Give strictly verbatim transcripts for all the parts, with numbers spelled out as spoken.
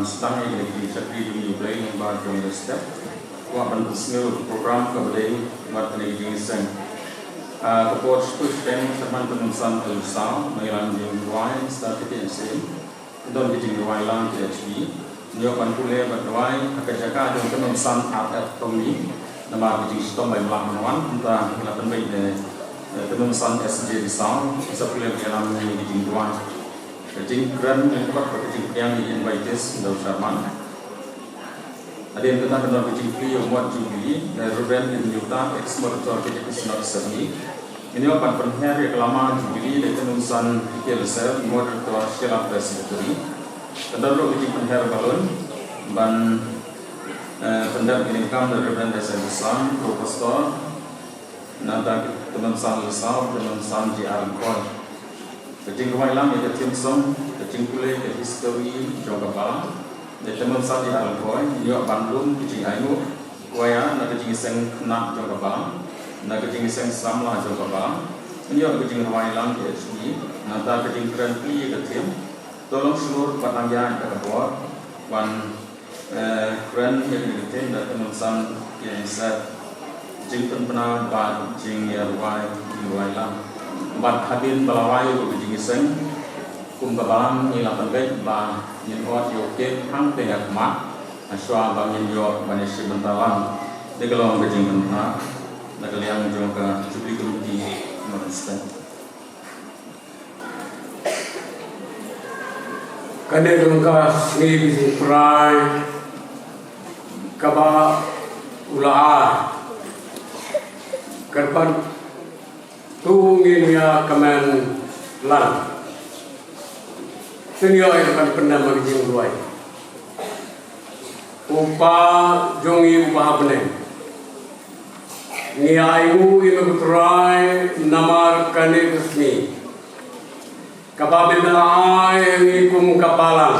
Sdang ïa kane ka jingshakri jong U Blei lyngba jong u step. Kwah ban pynsngew ïa ka program kaba dei bad kane ka jingïaseng. Ah, ka por shiphew shiteng, Tymmen Tymmensan L Saw, nongïalam jingduwai, Mister K T N C, don ka jingrwai lang K H B. Ngi ïoh ban pule bad duwai ha ka jaka jong Tymmensan R F Tongni. Namar ka jingshitom ba ym lah ban wan, mynta ngi la pynbeit ïa, eh, Tymmensan S J Saw, sa pule ban ïalam ïa ka jingduwai. Ka jingkren lyngkot bad ka jingpdiang ïa ki invitees, da u chairman. Hadien kata ka don ka jingplie ïa u mot Jubilee, da Reverend N. Utah, ex-moderator K J P Synod Sepngi. Ngin ïoh ban pynher ïa ka lama Jubilee da i Tymmensan K L S F, moderator Shella Presbytery. Ka don ruh ka jingpynher balloon ban, eh, pyndep ïa ka kam da Reverend S N Sang, Pro Pastor. Nangta ka Tymmensan L Saw, Tymmensan J R Lyngkhoi. Ka jingrwai lang ïa ka theme song, ka jingpule ka history jong ka balang. Da i Tymmensan J R Lyngkhoi, ngi ïoh ban lum ka jingainguh choir na ka jingïaseng khynnah jong ka balang, na ka jingïaseng samla jong ka balang. Ngi ïoh ka jingrwai lang K H B, nangta ka jingkren plie ïa ka theme. To long shlur bad nang ïaid da ka bor, wan Eh, kren ïa kane ka theme da i Tymmensan K L S F, jingpynbna bad jingïarwai, ïarwai lang. Bad hadien ba la wai ruh ka jingïaseng, kum ka balang ngi la pynbeit ba ngin ot ïa u cake hangtei ha khmat, hashwa ba ngin ïoh ban ïashim bynta lang. Te ka long ka jingpynbna na ka liang jong ka Jubilee Committee, Tymmensan. Kane ka long ka sngi ka jingtrai kaba u la ai. Kyrpad to ngin ïa kmen lang. Te ngi ïoh ïa ka ban pyndem ha ka jingduwai. Ko Pa jong ngi uba ha bneng, ngi ainguh ïa me ko Trai namar kane ka sngi kaba me la ai ïa ngi kum ka balang,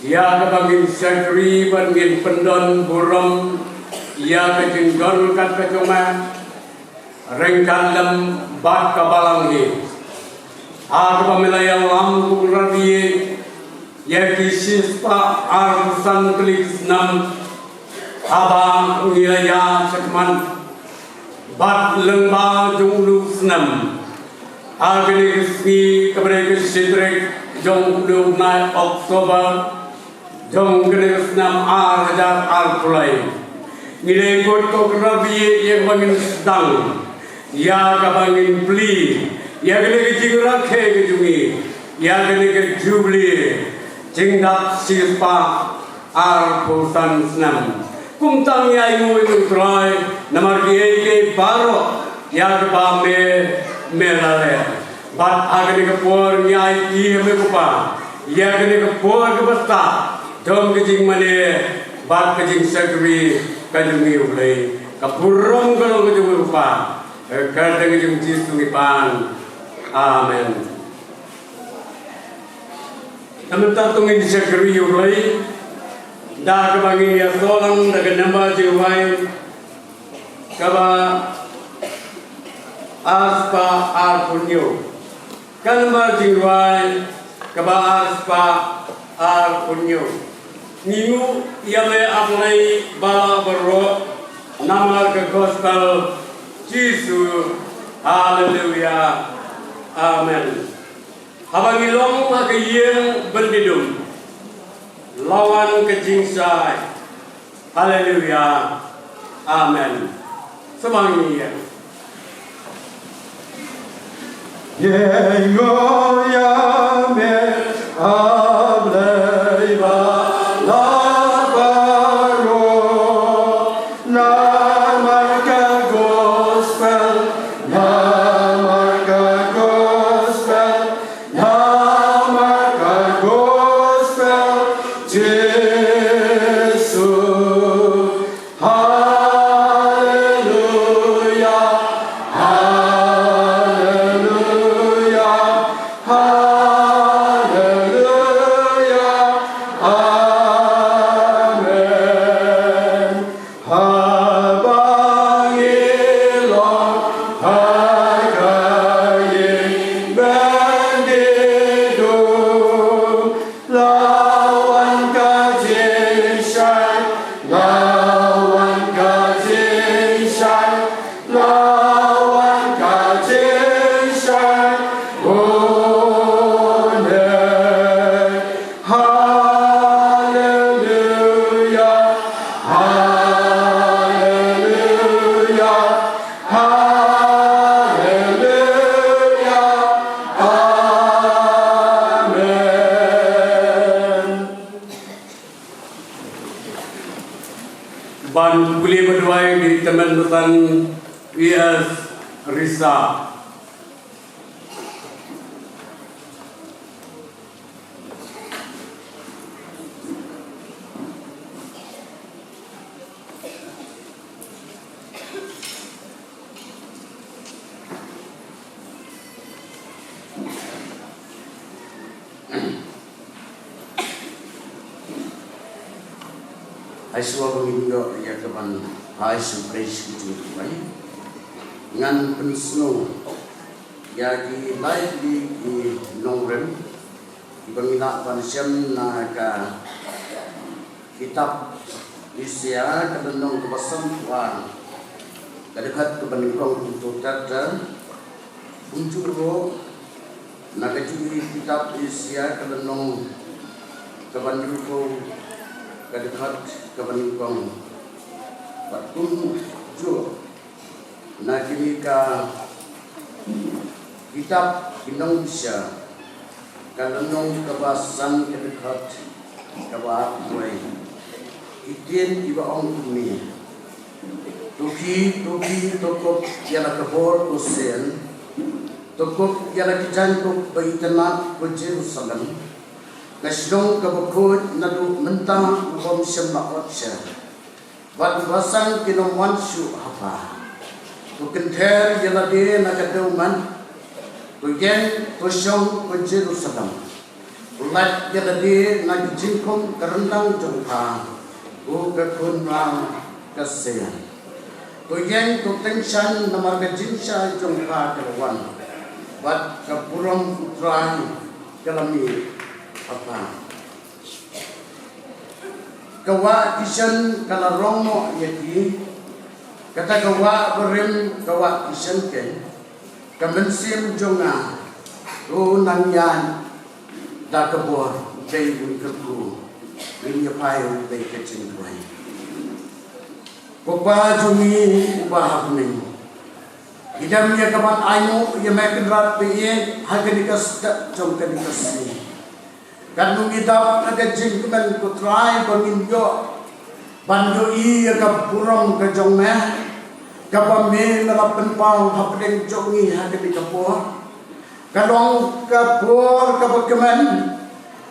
ïa kaba ngin shakri bad ngin pyndon burom ïa ka jingdon kat ka jong me ryngkat lem bad ka balang hi. Ha kaba me la ïalam, ko Kynrad, ïa ki shispah arphew san tylli ki snem haba ngi la ïaid shakhmat bad lyngba jong une u snem. Ha kane ka sngi kaba dei ka shi tarik jong une u bnai October jong kane ka snem ar hajar arphew lai. Ngi dei kut, ko Kynrad, ïa kaba ngin sdang, ïa kaba ngin plie ïa kane ka jingrakhe ka jong ngi, ïa kane ka Jubilee jingdap shispah arphew san snem. Kumta ngi ainguh ïa me ko Trai namar kiei kiei baroh ïa kaba me, me la leh. Bad ha kane ka por ngi aiti ha me ko Pa ïa kane ka por kaba sah jong ka jingmane bad ka jingshakri ka jong ngi, U Blei. Ka burom ka long ka jong me ko Pa. Ha ka kyrteng ka jong u Jisu ngi pan. Amen. Te mynta to ngin shakri ïa U Blei da kaba ngin ïa sdang da ka number jingrwai kaba arspah arphew hynñiew. Ka number jingrwai kaba arspah arphew hynñiew. Ngi nguh ïa me, A Blei ba la baroh, namar ka gospel Jisu. Haleluia. Amen. Haba ngi long ha ka ïing byndidum, la wan ka jingshai. Haleluia. Amen. Sngewbha ngin ïeng. Ïeng, ïeng ïa me, A Blei ba la baroh, namar ka gospel, namar ka gospel, namar ka gospel Jisu. Haleluia, haleluia, haleluia. Ban pule ba duwai di tymmen basan E S Risa. Ai shuwa ba ngin ïoh ïa ka ban ai shu praise ki jingkyrmen. Ngan pynsngew ïa ki lai tylli ki nongrim kiba ngi lah ban shem na ka kitab Isaïah ka lynnong kaba sanphew ar, ka dkhot kaba nyngkong kumto ter ter. Kumjuh ruh na ka jong i kitab Isaïah ka lynnong kaba hynriewphew, ka dkhot kaba nyngkong. Bad kumjuh na kine ka kitab ki nongbishar, ka lynnong kaba san, ka dkhot kaba arphew wei. Ki ktien kiba ong kumne: To khie, to khie, to kup ïa la ka bor ko Sion, to kup ïa la ki jaiñkup ba itynnad ko Jerusalem, ka shnong kaba khuid naduh mynta u bym shym la ot sha, bad uba san kin ym wan shuh ha pha. To kynther ïa lade na ka dewmat, to ïeng, to shong ko Jerusalem. To lait ïa lade na ki jingkhum ka ryndang jong pha, ko ka khun ram ka Sion. To ïeng, to tyngshaiñ namar ka jingshai jong pha ka la wan, bad ka burom U Trai ka la mih ha pha. Ka wah Kishon ka la rong noh ïa ki, kata ka wah barim, ka wah Kishon keiñ. Ka mynsiem jong nga, to nang ïaid da ka bor, U Blei un kyrkhu, ngin ïa phai, U Blei, ka jingduwai. Ko Kpa jong ngi uba ha bneng, ngi dem ïa ka ban ainguh ïa me Kynrad ba ïeit ha kane ka step jong kane ka sngi. Katno ngi dap na ka jingkmen ko Trai ba ngin ïoh ban ïohi ïa ka burom ka jong me, kaba me me la pynpaw hapdeng jong ngi ha kane ka por. Ka long ka por kaba kmen,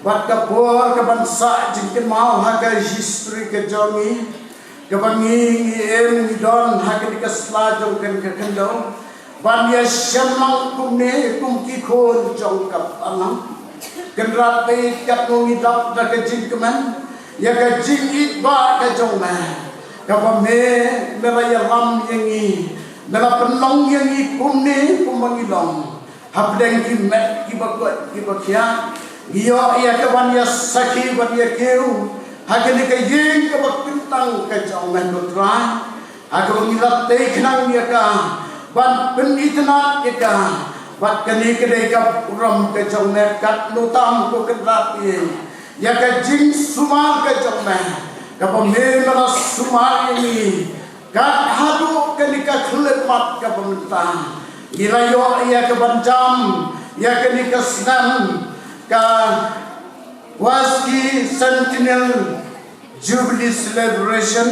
bad ka por kaban sah jingkynmaw ha ka history ka jong ngi, kaba ngi, ngi im, ngi don ha kane ka sla jong kane ka khyndew, ban ïa shem lang kumne kum ki khun jong ka balang. Kynrad ba ïeit, katno ngi dap da ka jingkmen ïa ka jingïeit ba ka jong me, kaba me, me la ïalam ïa ngi, me la pynlong ïa ngi kumne kumba ngi long. Hapdeng ki met kiba koit kiba khiah, ngi ïoh ïa ka ban ïa sakhi, ban ïa kiew ha kane ka ïing kaba kyntang ka jong me ko Trai. Ha kaba ngi la tei khnang ïa ka ban pynitynnad ïa ka, bad kane ka dei ka burom ka jong me. Katno tam ko Kynrad ïeit, ïa ka jingsumar ka jong me, kaba me me la sumar ïa ngi kat haduh kane ka khyllipmat kaba mynta. Ngi la ïoh ïa ka ban jam ïa kane ka snem, ka Waski Centennial Jubilee Celebration.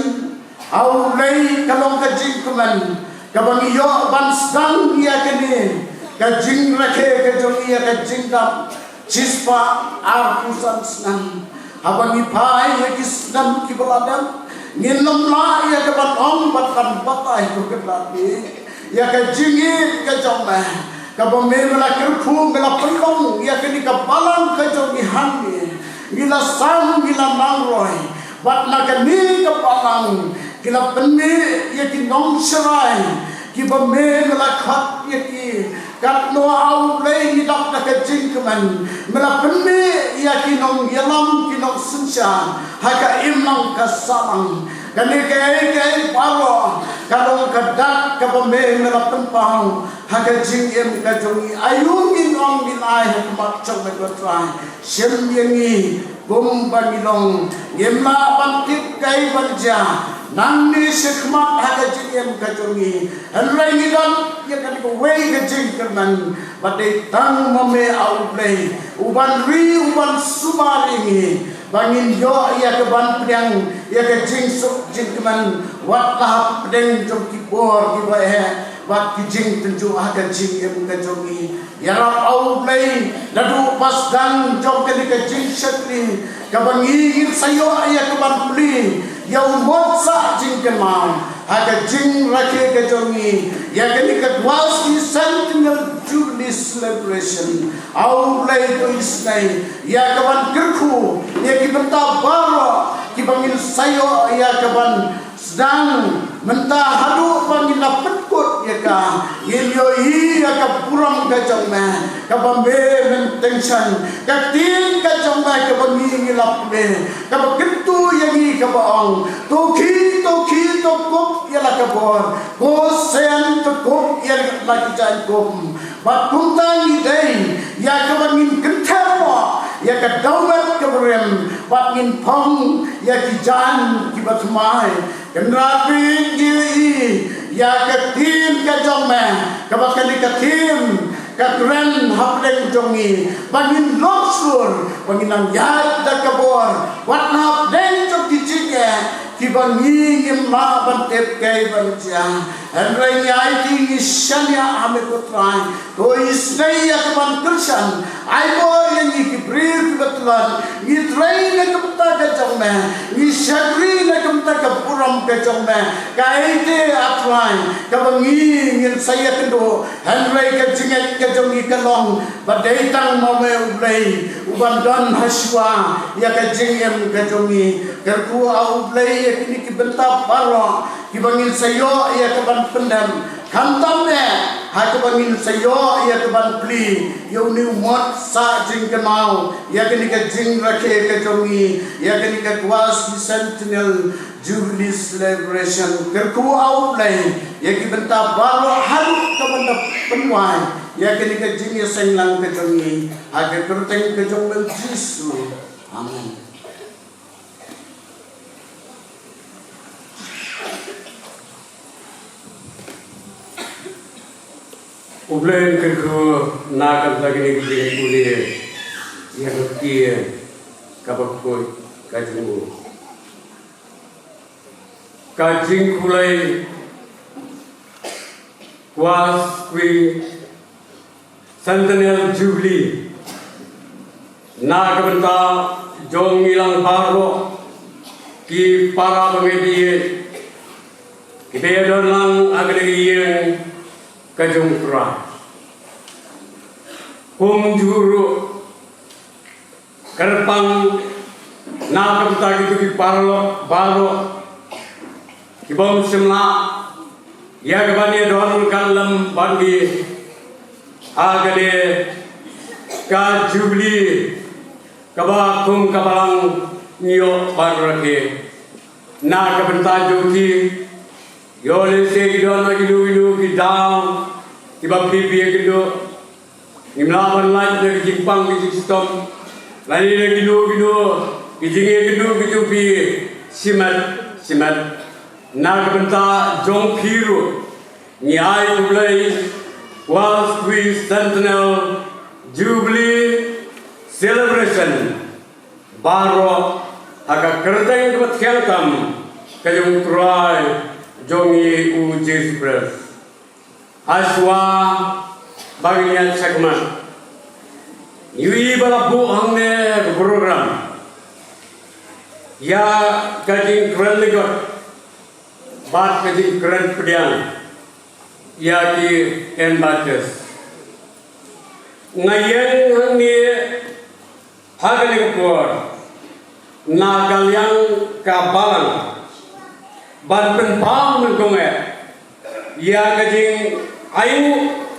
A U Blei, ka long ka jingkmen kaba ngi ïoh ban sdang ïa kane ka jingrakhe ka jong ngi, ïa ka jingdap shispah arphew san snem. Haba ngi phai ïa ki snem kiba la dep, ngin ym lah ïa ka ban ong bad ban batai ko Kynrad ïeit, ïa ka jingïeit ka jong me, kaba me me la kyrkhu, me la pynlong ïa kane ka balang ka jong ngi hangne. Ngi la sam, ngi la nang roi, bad na kane ka balang ki la pynmih ïa ki nongsharai kiba me me la khot ïa ki. Katno, A U Blei, ngi dap da ka jingkmen, me la pynmih ïa ki nongïalam, ki nongsynshar ha ka imlang ka sahlang. Kane kaei kaei baroh ka long ka dak kaba me me la pynpaw ha ka jingim ka jong ngi. Aïu ngin ong, ngin ai ha khmat jong me ko Trai? Shim ïa ngi kumba ngi long. Ngim lah ban tip kaei ban jia nangne shakhmat ha ka jingim ka jong ngi, hynrei ngi don ïa kane kawei ka jingkyrmen, ba dei tang ma me, A U Blei, uban ri, uban sumar ïa ngi. ba ngin ïoh ïa ka ban pdiang ïa ka jingsuk jingkmen wat la hapdeng jong ki bor kiba heh bad ki jingtynjuh ha ka jingim ka jong ngi. Ïarap, A U Blei, naduh ba sdang jong kane ka jingshakri kaba ngi ngin sa ïoh ïa ka ban plie ïa u mot sah jingkynmaw ha ka jingrakhe ka jong ngi ïa kane ka Quasi Centennial Jubilee Celebration. A U Blei, to isynei ïa ka ban kyrkhu ïa ki bynta baroh kiba ngin sa ïoh ïa ka ban sdang mynta haduh ba ngin la pynkut ïa ka, ngin ïohi ïa ka burom ka jong me kaba me mynta shen, ka ktien ka jong me kaba ngi ngi la pule, kaba kyntu ïa ngi kaba ong, to khie, to khie, to kup ïa la ka bor, ko shen, to kup ïa la ki jaiñkup. Bad kumta ngi dei ïa kaba ngin kynther noh ïa ka dawmet kaba rim bad ngin phong ïa ki jaiñ kiba thymmai. Kynrad, ngi ïohi ïa ka ktien ka jong me kaba kane ka theme ka kren hapdeng jong ngi ba ngin long sur ba ngin nang ïaid da ka bor wat na hapdeng jong ki jingeh kiba ngi ngim lah ban tip kaei ban jia. Hynrei ngi aiti, ngi shaniah ha me ko Trai. To isynei ïa ka ban kyrshan. Ai bor ïa ngi ki briew kiba tlot. Ngi trei na ka bynta ka jong me, ngi shakri na ka bynta ka burom ka jong me. Kaei te, A Trai, kaba ngi ngin sa ïakynduh, hynrei ka jingngeit ka jong ngi ka long ba dei tang ma me U Blei uban don ha shuwa ïa ka jingim ka jong ngi. Kyrkhu, A U Blei, ïa kine ki bynta baroh kiba ngin sa ïoh ïa ka ban pyndem, khamtam eh ha kaba ngin sa ïoh ïa ka ban plie ïa une u mot sah jingkynmaw ïa kane ka jingrakhe ka jong ngi, ïa kane ka Quasi Centennial Jubilee Celebration. Kyrkhu, A U Blei, ïa ki bynta baroh haduh ka ban da pynwai ïa kane ka jingïaseng lang ka jong ngi, ha ka kyrteng ka jong me Jisu. Amen. U Blei un kyrkhu na ka bynta kine ki jingpule ïa ka ktien kaba khuid ka jong u. Ka jingkhulai Quasi Centennial Jubilee na ka bynta jong ngi lang baroh ki para bangeit kiba ïadon lang ha kane ka ïing ka jong u Trai. Kumjuh ruh kyrpang na ka bynta kito ki paralok baroh ki bym shym lah ïa ka ban ïadon ryngkat lem bad ngi ha kane ka Jubilee kaba kum ka balang ngi ïoh ban rakhe. Na ka bynta jong ki, ïoh lehse ki don na kino kino ki daw kiba phi phi ïakynduh. Ngim lah ban lait na ki jingpang ki jingshitom lane na kino kino ki jingïakynduh ki jong phi shimet shimet. Na ka bynta jong phi ruh ngi ai khublei Quasi Centennial Jubilee Celebration baroh ha ka kyrteng kaba thiang tam ka jong u Trai jong ngi u Jisu Khrist. Ha shuwa ba ngin ïaid shakhmat, ngi ïohi ba la buh hangne ka program ïa ka jingkren lyngkot bad ka jingkren pdiang ïa ki invitees. Nga ïeng hangne ha kane ka por na ka liang ka balang ban pynpaw nyngkong eh ïa ka jingainguh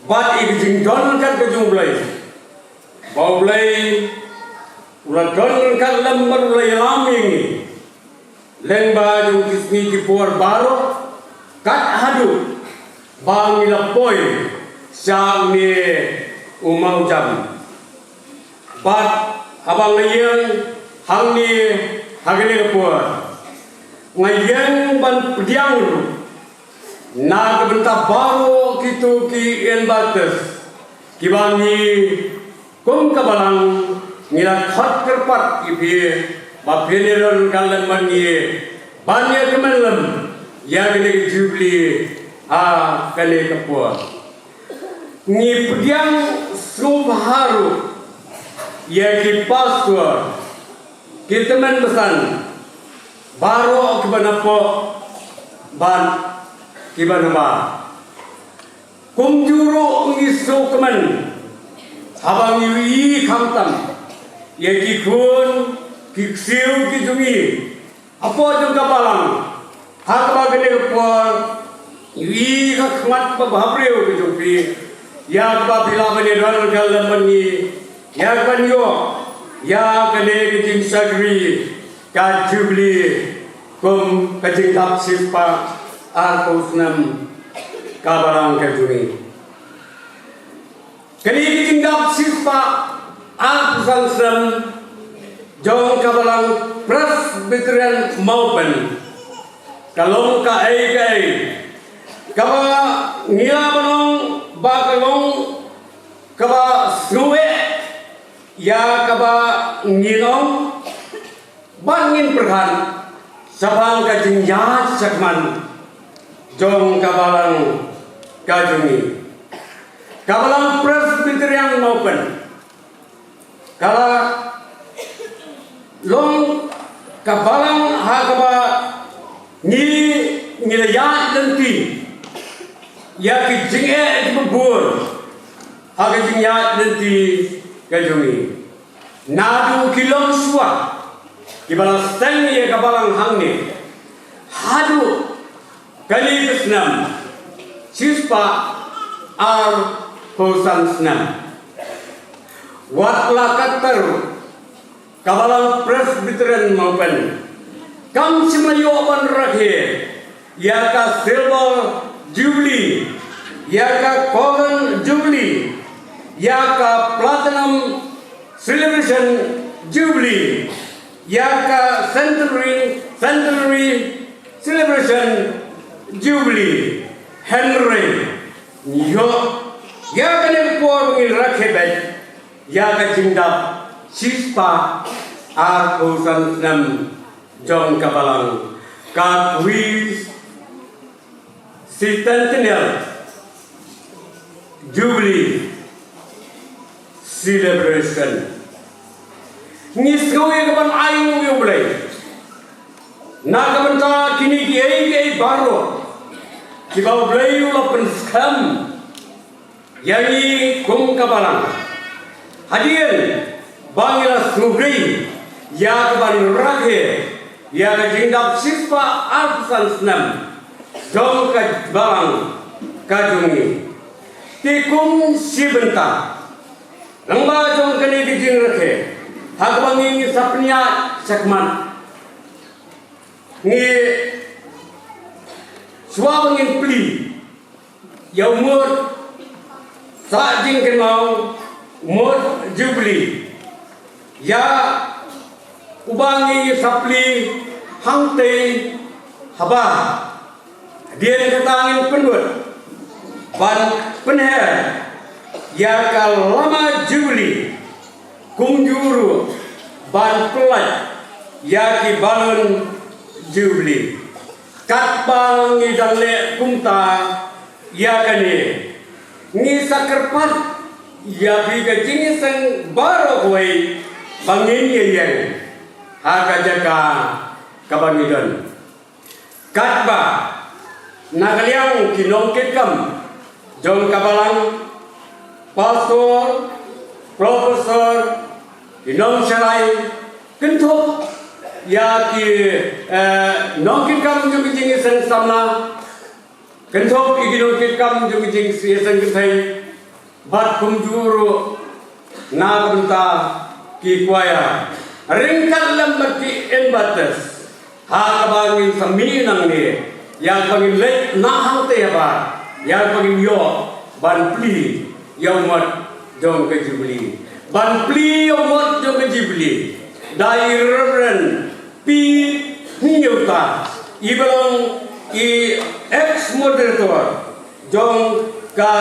bad ïa ka jingdon ryngkat ka jong U Blei, ba U Blei u la don ryngkat lem bad u la ïalam ïa ngi lyngba jong ki sngi ki por baroh, kat haduh ba ngi la poi sha une u mawjam. Bad haba nga ïeng hangne ha kane ka por, nga ïeng ban pdiang ruh na ka bynta baroh kito ki invitees kiba ngi kum ka balang Ngi la khot kyrpad ïa phi ba phin ïa don ryngkat lem bad ngi ban ïa kmen lem ïa kane ka Jubili ha kane ka por. Ngi pdiang sngewbha ruh ïa ki pastor, ki tymmen basan baroh kiba na pdeng bad kiba na bar. Kumjuh ruh ngi sngewkmen haba ngi ïohi khamtam ïa ki khun ki ksiew ki jong ngi hapoh jong ka balang ha kaba kane ka por ngi ïohi ka khmat ba bhabriew ka jong phi ïa kaba phi la ban ïadon ryngkat lem bad ngi ïa kaban ïoh ïa kane ka jingshakri ka Jubili kum ka jingdap shispah arphew snem ka balang ka jong ngi. Kane ka jingdap shispah arphew san snem jong ka balang Presbyterian Mawpen ka long kaei kaei kaba ngi la ban ong ba ka long kaba sngewbha ïa kaba ngin ong bad ngin pyrkhat shaphang ka jingïaid shakhmat jong ka balang ka jong ngi. Ka balang Presbyterian Mawpen ka la long ka balang ha kaba ngi ngi la ïaid lynti ïa ki jingeh kiba bun ha ka jingïaid lynti ka jong ngi. Naduh ki longshuwa kiba la seng ïa ka balang hangne haduh kane ka snem shispah arphew san snem. Wat la katta ruh ka balang Presbyterian Mawpen kam shym la ïoh ban rakhe ïa ka Silver Jubilee, ïa ka Golden Jubilee, ïa ka Platinum Celebration Jubilee, ïa ka Centenary, Centenary Celebration Jubilee. Hynrei ngi ïoh ïa kane ka por ba ngin rakhe beit ïa ka jingdap shispah arphew san snem jong ka balang, ka Queen Centennial Jubilee Celebration. Ngi sngew ïa ka ban ai nguh ïa U Blei na ka bynta kine kiei kiei baroh kiba U Blei u la pynskhem ïa ngi kum ka balang. Hadien ba ngi la sngewbha ïa ka ban rakhe ïa ka jingdap shispah arphew san snem jong ka balang ka jong ngi. Te kum shi bynta lyngba jong kane ka jingrakhe ha kaba ngi ngi sa pynïaid shakhmat ngi shuwa ba ngin plie ïa u mut sa jingkynmaw mut Jubili ïa uba ngi sa plie hangtei haba dien kata ngin pynwit ban pynher ïa ka lama Jubili kumjuh ruh ban pynlait ïa ki balun Jubili. Katba ngi dang leh kumta ïa kane ngi sa kyrpad ïa phi ka jingïaseng baroh kawei ba ngin ïeng ha ka jaka kaba ngi don. Katba na ka liang ki nongkitkam jong ka balang, pastor, professor, ki nongsharai, kynthup ïa ki nongkitkam jong ki jingïaseng samla, kynthup ïa ki nongkitkam jong ki jingïaseng kynthei, bad kumjuh ruh na ka bynta ki kwaya ryngkat lem bad ki inviters ha kaba ngin sa mih nangne ïa kaba ngin leit na hangtei habar ïa kaba ngin ïoh ban plie ïa u mot jong ka Jubili, ban plie ïa u mot jong ka Jubili da i Reverend P. Hynñiewta, i ba long i ex moderator jong ka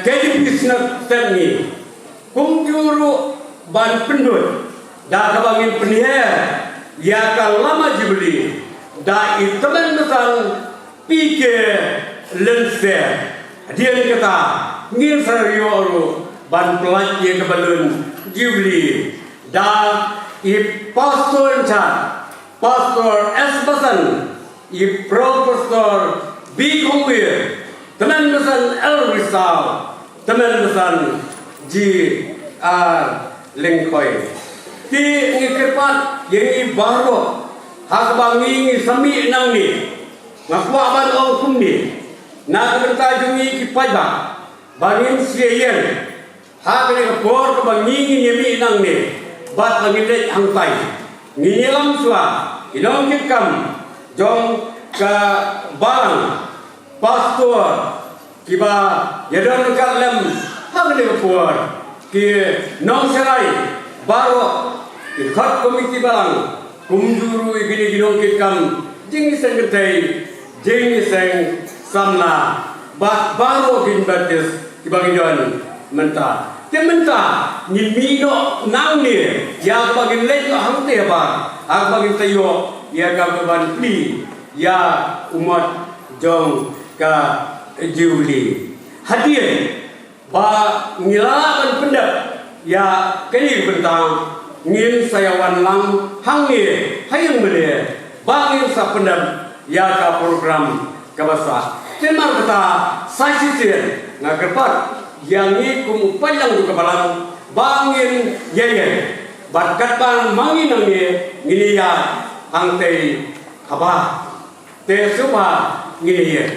KJP Synod Sepngi. Kumjuh ruh ban pynduh da kaba ngin pynher ïa ka lama Jubilee da i tymmen basan P K Lyngse. Hadien kata ngin sa ïoh ruh ban pynlait ïa ka balloon Jubilee da i Pastor in charge, Pastor S Basan, i Professor B Khongwir, tymmen basan L Risaw, tymmen basan G R Lyngkhoi. Te ngi kyrpad ïa ngi baroh, ha kaba ngi ngi sa mih nangne, nga kwah ban ong kumne, na ka bynta jong ngi ki paidbah, ba ngin sa ïeng ha kane ka por kaba ngi ngin ïa mih nangne bad ba ngin leit hangtai. Ngin ïalam shuwa ki nongkitkam jong ka balang, pastor, kiba ïadon ryngkat lem ha kane ka por, ki nongsharai baroh, ki dkhot komiti balang, kumjuh ruh ïa kine ki nongkitkam jingïaseng kynthei, jingïaseng samla, bad baroh ki Baptist kiba ngi don mynta. Te mynta ngin mih noh nangne ïa kaba ngin leit noh hangtei habar, ha kaba ngin sa ïoh ïa kaba ban plie ïa u mot jong ka Jubilee. Hadien ba ngi la lah ban pyndep ïa kane ka bynta, ngin sa ïa wan lang hangne ha ïing mane ba ngin sa pyndep ïa ka program kaba sah. Te namar kata sa shisien nga kyrpad ïa ngi kum u paidlang jong ka balang ba ngin ïa ïeng bad katba ma ngi nangne ngin ïa hangtei habar. Te sngewbha ngin ïa ïeng.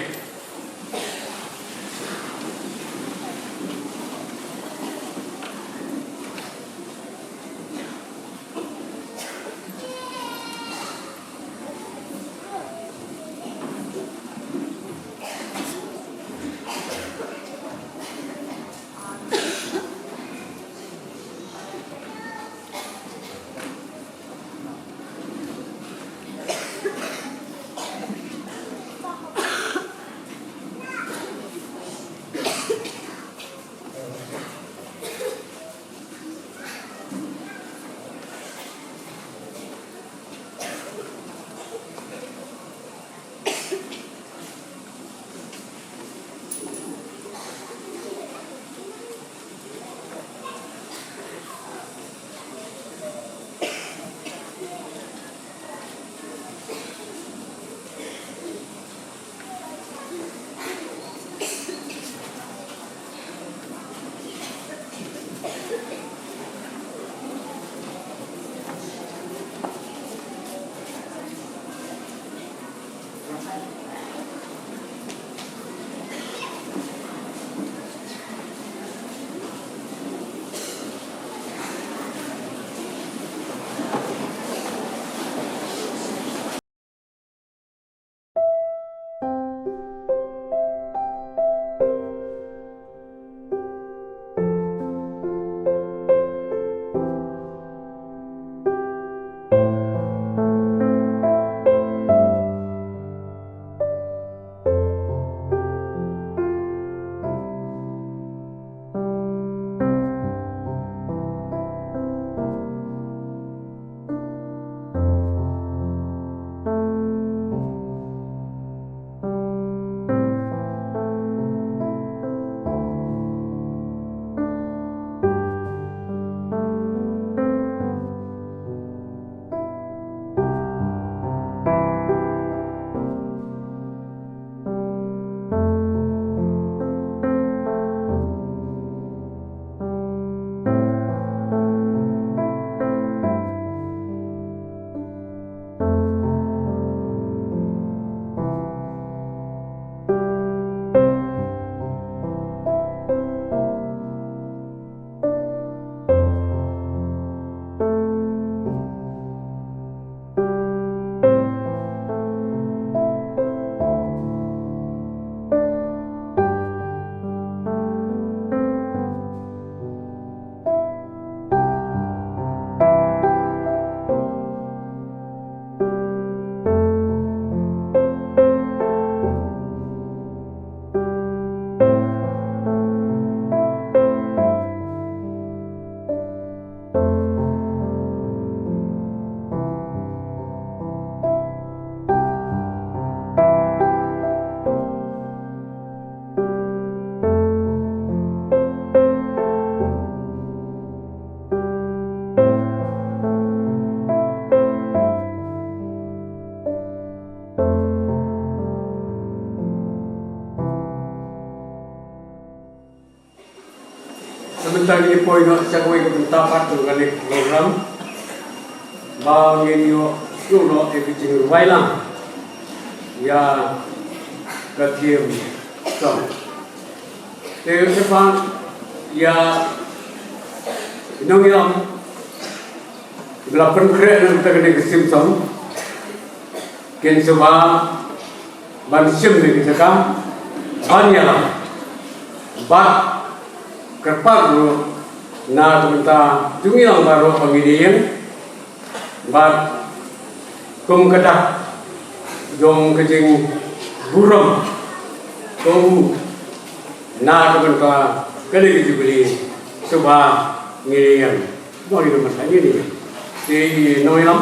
Poi noh sha kawei ka bynta pat jong kane ka program ba ngin ïoh shu noh ïa ka jingrwai lang ïa ka theme song. Te shaphang ïa i nongïalam ba la pynkhreh na kata kane ka theme song, kin sngewbha ban shim ïa ka jaka ban ïalam bad kyrpad ruh na ka bynta jong ngi lang baroh ba ngi ïeng bad kum ka dak jong ka jingburom ka u na ka bynta kane ka jubili. Sngewbha ngi ïeng. Nongïalam, ngi ïeng. Te nongïalam.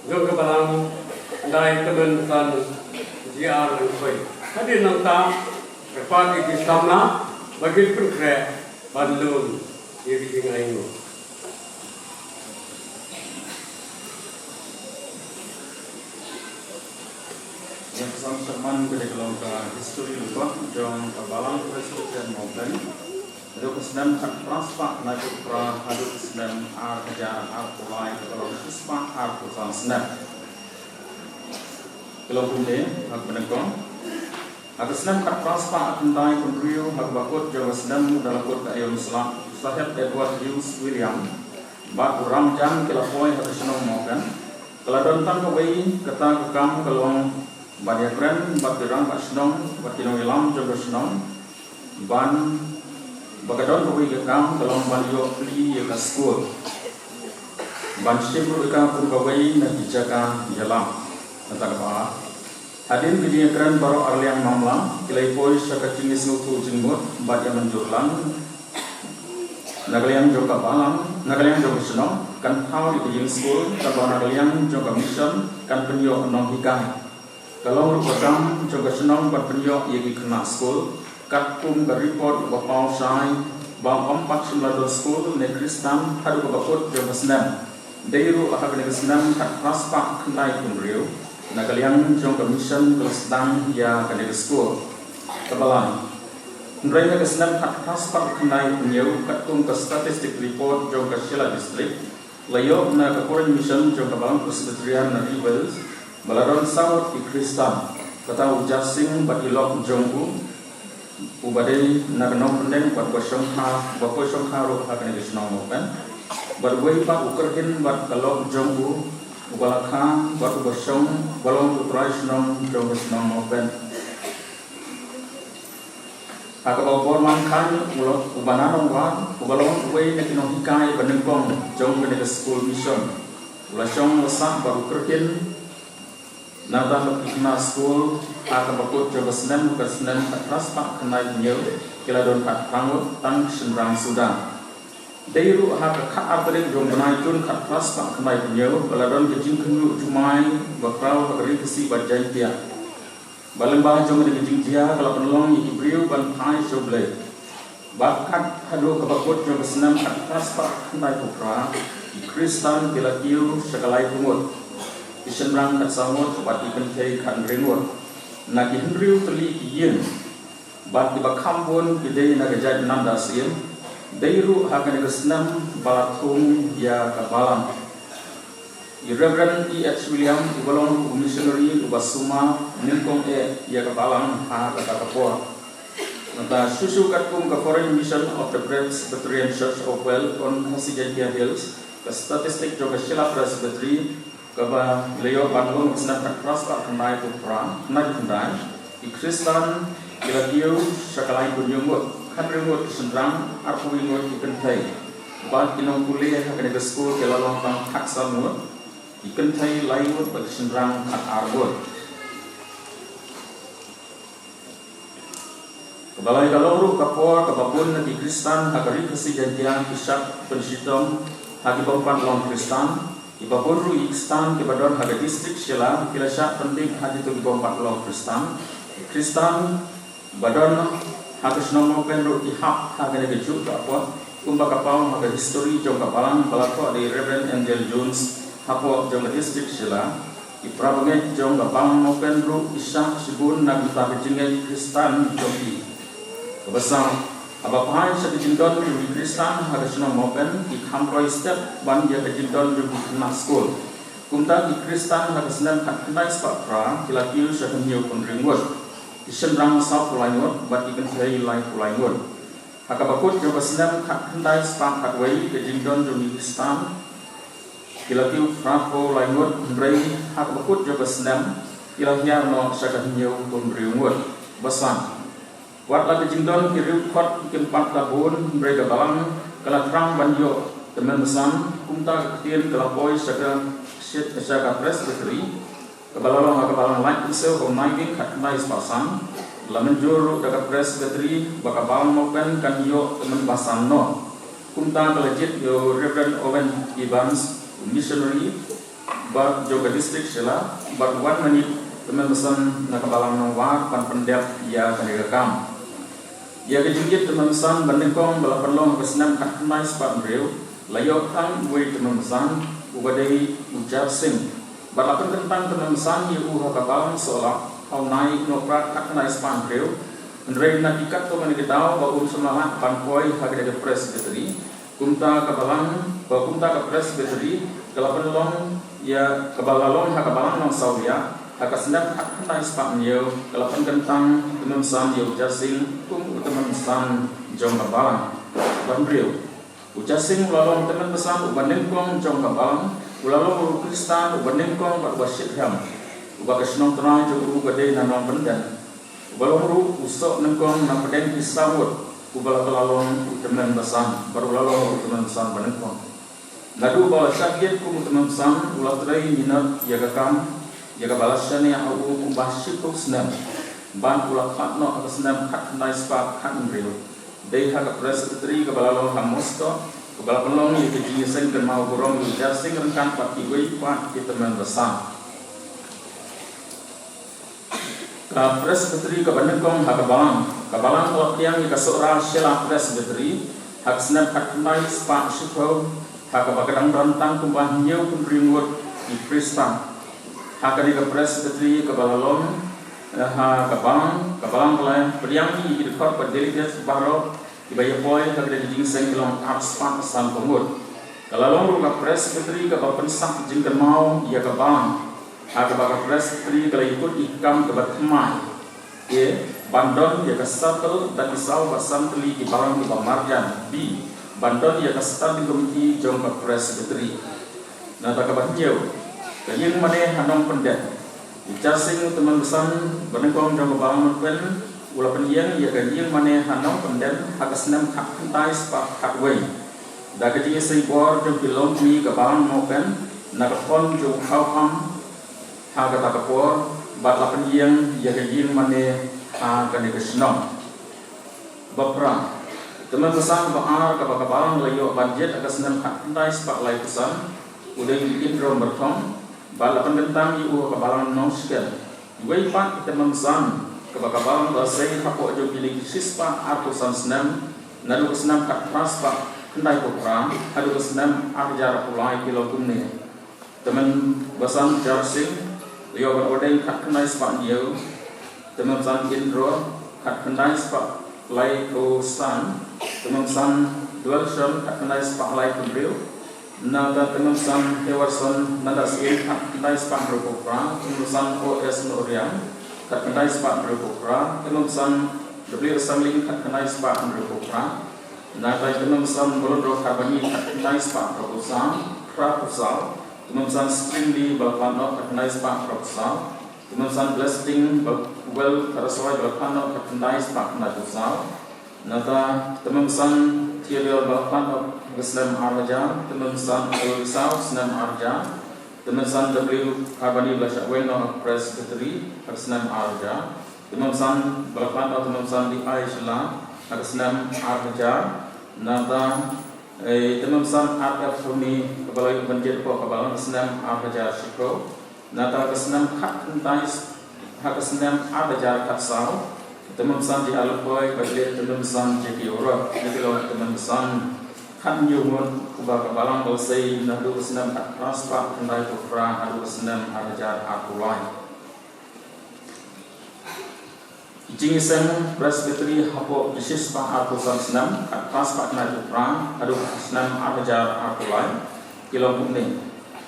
Jong ka balang, Dai Tymmen San G R Lyngkhoi. Hadien nangta, ka pat ïa ki samla, ba kin pynkhreh, ban lum, ïa ki jingainguh. Ïa ka sam sharman ka dei ka long ka history lyngkot jong ka Balang Presbyterian Mawkdeng. Naduh ka snem khatphra spah khyndai phew phra haduh ka snem ar hajar arphew lai, ka long shispah arphew san snem. Ka long kumne, ha kaba nyngkong. Ha ka snem khatphra spah khyndai phew hynriew, ha kaba kut jong ka snem, da la kut ka aïom sla Saheb Edward Hughes William bad u Ramjan, ki la poi ha ka shnong Mawkdeng. Ka la don tang kawei kata ka kam, ka long ban ïakren bad ki rangbah shnong bad ki nongïalam jong ka shnong, ban, ba ka don kawei ka kam, ka long ban ïoh plie ïa ka skul, ban shim ruh ïa ka kum kawei na ki jaka ïalam. Kata kaba ar, hadien ka jingïakren baroh arliang mamla, ki la ïa poi sha ka jingïasngewthuh jingmut bad ïa mynjur lang na ka liang jong ka balang, na ka liang jong ka shnong, kan thaw ïa ka jingskul, kaba na ka liang jong ka mission kan pynïoh nonghikai. Ka long ruh ka kam jong ka shnong ban pynïoh ïa ki khynnah skul, katkum ka report ba paw shai, ba ym pat shym la don skul ne khristan haduh kaba kut jong ka snem. Dei ruh ha kane ka snem khatphra spah khyndai phew hynriew, na ka liang jong ka mission ka la sdang ïa kane ka skul. Kaba lai. Hynrei ha ka snem khatphra spah khyndai phew hynñiew, katkum ka statistic report jong ka Shella District, la ïoh na ka Foreign Mission jong ka Balang Presbyterian na Ri Wales, ba la don saw ngut ki khristan, kata u Jasing bad i lok jong u, uba dei na ka Nongpyndeng bad uba shongkha, uba poi shongkha ruh ha kane ka shnong Mawkdeng. Bad uwei pat u Kyrhin bad ka lok jong u, uba la kha bad uba shong, uba long u trai shnong jong ka shnong Mawkdeng. Ha kaba u Borman Khan, u long, uba na Nongwar, uba long uwei na ki nonghikai ba nyngkong jong kane ka skul mission, u la shong la sah bad u Kyrhin. Nangta ki khynnah skul, ha kaba kut jong ka snem, ka snem khatphra spah khyndai phew hynñiew, ki la don khatphra ngut, tang ki shynrang suda. Dei ruh ha ka khatar tarik jong u bnai Jun khatphra spah khyndai phew hynñiew, ba la don ka jingkhynñiuh jumai ba khraw ha ka Ri Khasi bad Jaiñtia. Bad lyngba jong kane ka jingjia, ka la pynlong ïa ki briew ban phai sha U Blei. Bad kat haduh kaba kut jong ka snem khatphra spah khyndai phew phra, ki khristan ki la kiew sha ka laiphew ngut, ki shynrang khatsaw ngut bad ki kynthei khathynriew ngut. Na ki hynriew tylli ki ïing, bad kiba kham bun ki dei na ka jaid Nanda Siem. Dei ruh ha kane ka snem ba la thung ïa ka balang. I Reverend E H William, uba long u missionary uba sumar nyngkong eh ïa ka balang ha kata ka por. Nangta shuh shuh katkum ka Foreign Mission of the Presbyterian Church of Wales on Khasi Jaintia Hills, ka statistic jong ka Shella Presbytery, kaba la ïoh ban lum ha ka snem khatphra spah khyndai phew phra, khyndai phew khyndai, ki khristan ki la kiew sha ka laiphew hynñiew ngut, khathynriew ngut ki shynrang, arphew wei ngut ki kynthei. Bad ki nongpule ha kane ka skul ki la long tang khatsan ngut, ki kynthei lai ngut bad ki shynrang khatar ngut. Kaba lai, ka long ruh ka por kaba bun na ki khristan ha ka Ri Khasi Jaintia ki shah pynshitom ha ki bym pat long khristan. Kiba bun ruh ki khristan kiba don ha ka district Shella ki la shah pyndik ha kito ki bym pat long khristan. Ki khristan ba don ha ka shnong Mawkdeng ruh ki hap ha kane kajuh ka apot, kumba ka paw ha ka history jong ka balang ba la thoh da i Reverend Angel Jones hapoh jong ka district Shella. Ki para bangeit jong ka balang Mawkdeng ruh ki shah shibun na ka bynta ka jingngeit khristan jong ki. Kaba saw, haba phai sha ka jingdon jong ki khristan ha ka shnong Mawkdeng, ki kham roi step ban ïa ka jingdon jong ki khynnah skul. Kumta ki khristan ha ka snem khatkhyndai spah phra ki la kiew sha ka hynñiewphew hynriew ngut, ki shynrang sawphew lai ngut bad ki kynthei laiphew lai ngut. Ha kaba kut jong ka snem khatkhyndai spah khatwei, ka jingdon jong ki khristan ki la kiew phraphew lai ngut, hynrei ha kaba kut jong ka snem ki la hiar noh sha ka hynñiewphew hynriew ngut. Ba san, wat la ka jingdon ki riewkhot kim pat la bun, hynrei ka balang ka la thrang ban ïoh tymmen basan. Kumta ka ktien ka la poi sha ka, sha ka Presbytery, kaba la long ha ka balang Laitpynsiew ha u Naiwieng khatkhyndai spah san. La mynjur ruh da ka Presbytery ba ka balang Mawkdeng kan ïoh tymmen basan noh. Kumta ka la jied ïa u Reverend Owen Evans, u missionary, Bad jong ka distrik Shella, bad wan mane tymmen basan na ka balang Nongwar ban pyndep ïa kane ka kam. Ïa ka jingïit tymmen basan ba nyngkong ba la pynlong ha ka snem khatkhyndai spah hynriew, la ïoh tang uwei tymmen basan, uba dei u Jar Singh. Bad la pynkyntang tymmen basan ïa u ha ka balang Sohla ha u Nai Nohprah khatkhyndai spah hynriew. Hynrei na ki katto katne ki daw ba um shym la lah ban poi ha kane ka presbytery, kumta ka balang, ba kumta ka presbytery ka la pynlong ïa, ka ba la long ha ka balang Nongsawlia ha ka snem khatkhyndai spah hynñiew, ka la pynkyntang tymmen basan ïa u Jar Singh kum u tymmen basan jong ka balang. Ba hynriew, u Jar Singh u la long tymmen basan uba nyngkong jong ka balang, u la long u Khristan uba nyngkong bad uba shitrhem, uba ka shnong trai jong u ka dei na Nongpynden, uba long ruh u soh nyngkong na pdeng ki saw ngut, uba la, ka la long u tymmen basan, bad u la long ruh u tymmen basan ba nyngkong. Naduh ba u la shah jied kum u tymmen basan, u la trei minot ïa ka kam, ïa kaba la shaniah ha u kumba shiphew snem, bad u la phah noh ha ka snem khatkhyndai spah khathynriew. Dei ha ka presbytery kaba la long ha Mawshynrut, kaba la pynlong ïa ka jingïaseng kynmaw burom ïa u Jar Singh ryngkat bad kiwei pat ki tymmen basan. Ka presbytery kaba nyngkong ha ka balang, ka balang ka la pdiang ïa ka Sohra Shella Presbytery ha ka snem khatkhyndai spah shiphew, ha kaba ka dang don tang kumba hynñiewphew hynriew ngut ki Khristan. Ha kane ka presbytery kaba la long, eh, ha ka balang, ka balang ka la pdiang ïa ki dkhot bad delegates baroh kiba ïa poi ha kane ka jingïaseng ki long arspah sanphew ngut. Ka la long ruh ka presbytery kaba pynsah jingkynmaw ïa ka balang, ha kaba ka presbytery ka la ïakut ïa ka kam kaba thymmai. A, ban don ïa ka circle da ki saw bad san tylli ki balang kiba marjan. B, ban don ïa ka standing committee jong ka presbytery. Nangta kaba hynñiew, ka ïing mane ha Nongpynden. U Jar Singh u tymmen basan ba nyngkong jong ka balang Nongpynden u la pynïeng ïa ka ïing mane ha Nongpynden ha ka snem khatkhyndai spah khatwei. Da ka jingïaseng bor jong ki longkmie ka balang Nongpynden na ka thong jong u Khawkham ha kata ka por, bad la pynïeng ïa ka ïing mane ha kane ka shnong. Ba phra, tymmen basan ba ar kaba ka balang la ïoh ban jied ha ka snem khatkhyndai spah laiphew san, u dei u Indro Myrthong, bad la pynkyntang ïa u ha ka balang Nongshken. Iwei pat i tymmen basan kaba ka balang la sei hapoh jong kine ki shispah arphew san snem, naduh ka snem khatphra spah khyndaiphew phra haduh ka snem arhajar arphew lai ki long kumne: tymmen basan Jar Singh, la ïoh ban ordain khatkhyndai spah hynñiew. Tymmen basan Indro, khatkhyndai spah laiphew san. Tymmen basan Duelson, khatkhyndai spah laiphew hynriew. Nangta tymmen basan Hewerson Nandasyiem, khatkhyndai spah hynriewphew phra. Tymmen basan O S Nohriang, khatkhyndai spah hynriewphew phra. Tymmen basan W Sangling, khatkhyndai spah hynriewphew phra. Nangta tymmen basan Bolondro Kharbani, khatkhyndai spah phraphew saw, phraphew saw. Tymmen basan Springly Balphanok, khatkhyndai spah phraphew saw. Tymmen basan Blessing Bawel Kharasawai Balphanok, khatkhyndai spah khyndaiphew saw. Nangta tymmen basan Thiriol Balphanok, ha ka snem arhajar. Tymmen basan L Risaw, snem arhajar. Tymmen basan W Kharbani Balashah Weng, ha ka Presbytery, ha ka snem arhajar. Tymmen basan Balphanok, tymmen basan D I Shylla, ha ka snem arhajar. Nangta, eh, tymmen basan R F Huni, kaba la ïoh ban jied hapoh ka balang ha ka snem arhajar shiphew. Nangta ha ka snem khatkhyndai, ha ka snem arhajar khatsaw, tymmen basan J R Lopoi, bad tymmen basan J P Orok, kine ki long tymmen basan khathynñiew ngut, uba ka balang ka la sei naduh ka snem khatphra spah khyndaiphew phra haduh ka snem arhajar arphew lai. Ki jingïaseng Presbytery hapoh ki shispah arphew san snem, khatphra spah khyndaiphew phra haduh ka snem arhajar arphew lai, ki long kumne.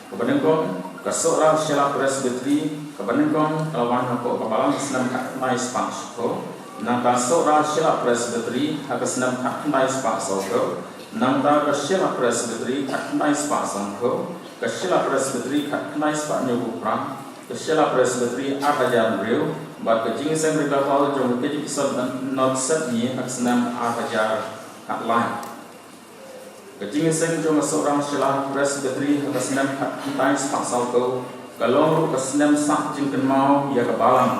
Kaba nyngkong, ka Sohra Shella Presbytery, kaba nyngkong ka la wan hapoh ka balang ha ka snem khatkhyndai spah shiphew. Nangta Sohra Shella Presbytery ha ka snem khatkhyndai spah sawphew. Nangta ka Shella Presbytery khatkhyndai spah sanphew. Ka Shella Presbytery khatkhyndai spah hynñiewphew phra. Ka Shella Presbytery arhajar hynriew. Bad ka jingïaseng Revival jong ka Catechist Synod Sepngi ha ka snem arhajar khatlai. Ka jingïaseng jong ka Sohra Shella Presbytery ha ka snem khatkhyndai spah sawphew ka long ruh ka snem sah jingkynmaw ïa ka balang,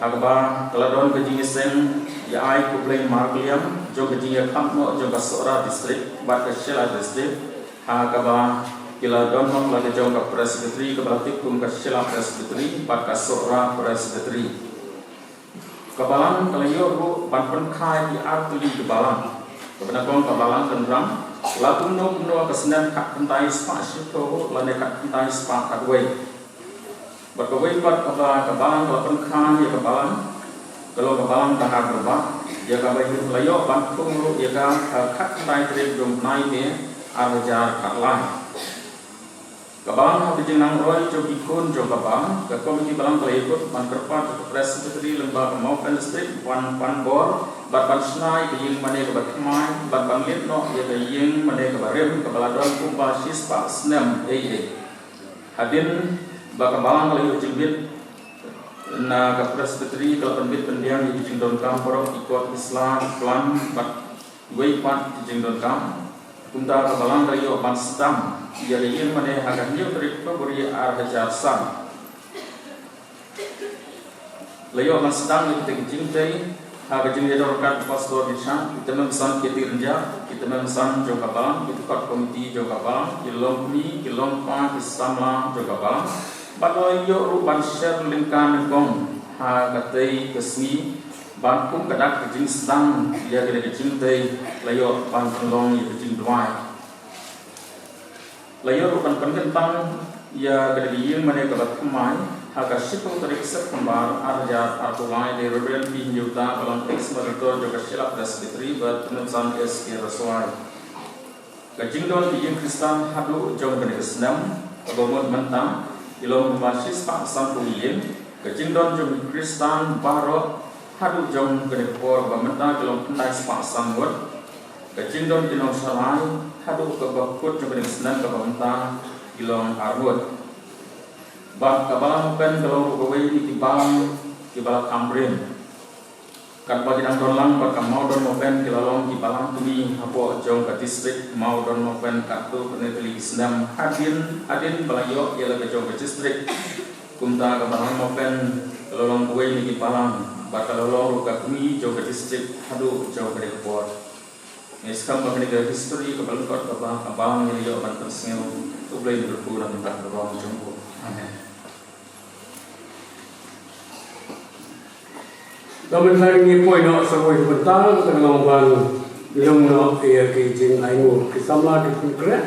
ha kaba ka la don ka jingïaseng ïa ai khublei markylliang jong ka jingïakhap noh jong ka Sohra District bad ka Shella District, ha kaba Ki la don noh la ka jong ka Presbytery kaba la tip kum ka Shella Presbytery bad ka Sohra Presbytery. Ka Balang ka la ïoh ruh ban pynkha ïa ki artylli ki balang. Kaba nyngkong ka Balang Kynrang, la kumno kumno ka snem khatkhyndai spah shiphew lane khatkhyndai spah khatwei. Bad kawei pat kaba ka Balang ka la pynkha ïa ka Balang, ka long ka Balang Dahar Ribah, ïa kaba la ïoh ban thung ruh ïa ka, eh, khatkhyndai tarik jong u bnai May ar hajar khatlai. Ka Balang ha ka jingnang roi jong ki khun jong ka Balang, ka Komiti Balang ka la ïakut ban kyrpad ïa ka Presbytery lyngba ka Mawpen District ban pan bor bad ban shna ïa ka ïing mane kaba thymmai bad ban leit noh ïa ka ïing mane kaba rim kaba la don kumba shispah snem ei ei. Hadien ba ka Balang ka la ïoh jingbit na ka Presbytery, ka la pynbit pynbiang ïa ki jingdonkam baroh, ki kot, ki sla, ki plan bad kiwei pat ki jingdonkam. Kumta ka Balang ka la ïoh ban sdang ïa ka ïing mane ha ka hynñiew tarik February ar hajar san. La ïoh ban sdang ïa kita ki jingtei ha ka jingïadon ryngkat u Pastor Richard, ki tymmen basan ki tyrja, ki tymmen basan jong ka Balang, ki dkhot komiti jong ka Balang, ki longkmie, ki longkpa, ki samla jong ka Balang. Bad la ïoh ruh ban share lyngkha nyngkong ha katei ka sngi, bad kum ka dak ka jingsdang ïa kane ka jingtei, la ïoh ban pynlong ïa ka jingduwai. La ïoh ruh ban pynkyntang ïa kane ka ïing mane kaba thymmai ha ka shiphew tarik September ar hajar arphew lai da i Reverend P. Hynñiewta, ba long ex-moderator jong ka Shella Presbytery bad tymmen basan S. K. Raswai. Ka jingdon ka ïing Khristan haduh jong kane ka snem kaba mut mynta ki long kumba shispah sanphew ïing. Ka jingdon jong ki Khristan baroh haduh jong kane ka por kaba mynta ki long khyndai spah san ngut. Ka jingdon ki nongsharai haduh kaba kut jong kane ka snem kaba mynta ki long ar ngut. Bad ka Balang Mawpen ka long ruh kawei na ki balang kiba la kham briew. Katba ki dang don lang bad ka Mawdon Mawpen, ki la long ki balang kmie hapoh jong ka district Mawdon Mawpen katto katne tylli ki snem hadien hadien ba la ïoh ïa la ka jong ka district. Kumta ka Balang Mawpen ka la long kawei na ki balang bad ka la long ruh ka kmie jong ka district haduh jong kane ka por. Ngi sngewthuh ba kane ka history kaba lyngkot kaba ka Balang ngi la ïoh ban pynsngew. To U Blei un kyrkhu na ka bynta ka burom jong u. Amen. Ka mynta ngi poi noh sa kawei ka bynta, ka long ban lum noh ïa ki jingainguh ki samla ki pynkhreh.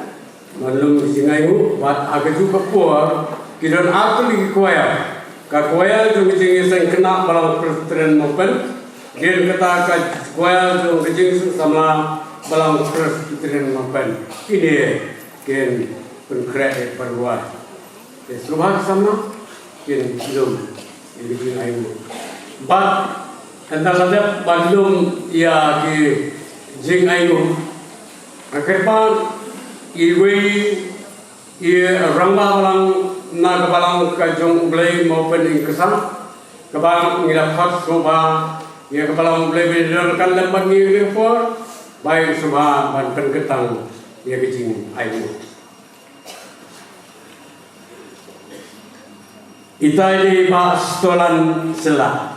Ban lum ki jingainguh, bad ha kajuh ka por ki don artylli ki choir. Ka choir jong ka Jingïaseng Khynnah Balang Presbyterian Mawpen, dien kata ka choir jong ka Jingsuk Samla Balang Presbyterian Mawpen. Kine kin pynkhreh ïa ka pyrthei. Te sngewbha ki samla kin lum ïa ki jingainguh. Bad hynda la dep ban lum ïa ki jingainguh, nga kyrpad ïa iwei i rangbah balang na ka Balang ka jong U Blei Mawpen Ingkasah, kaba ngi la khot sngewbha ïa ka Balang U Blei ba don ryngkat lem bad ngi ha kane ka por, ba in sngewbha ban pynkyntang ïa ka jingainguh. Itai dei Bah Stolan Sela.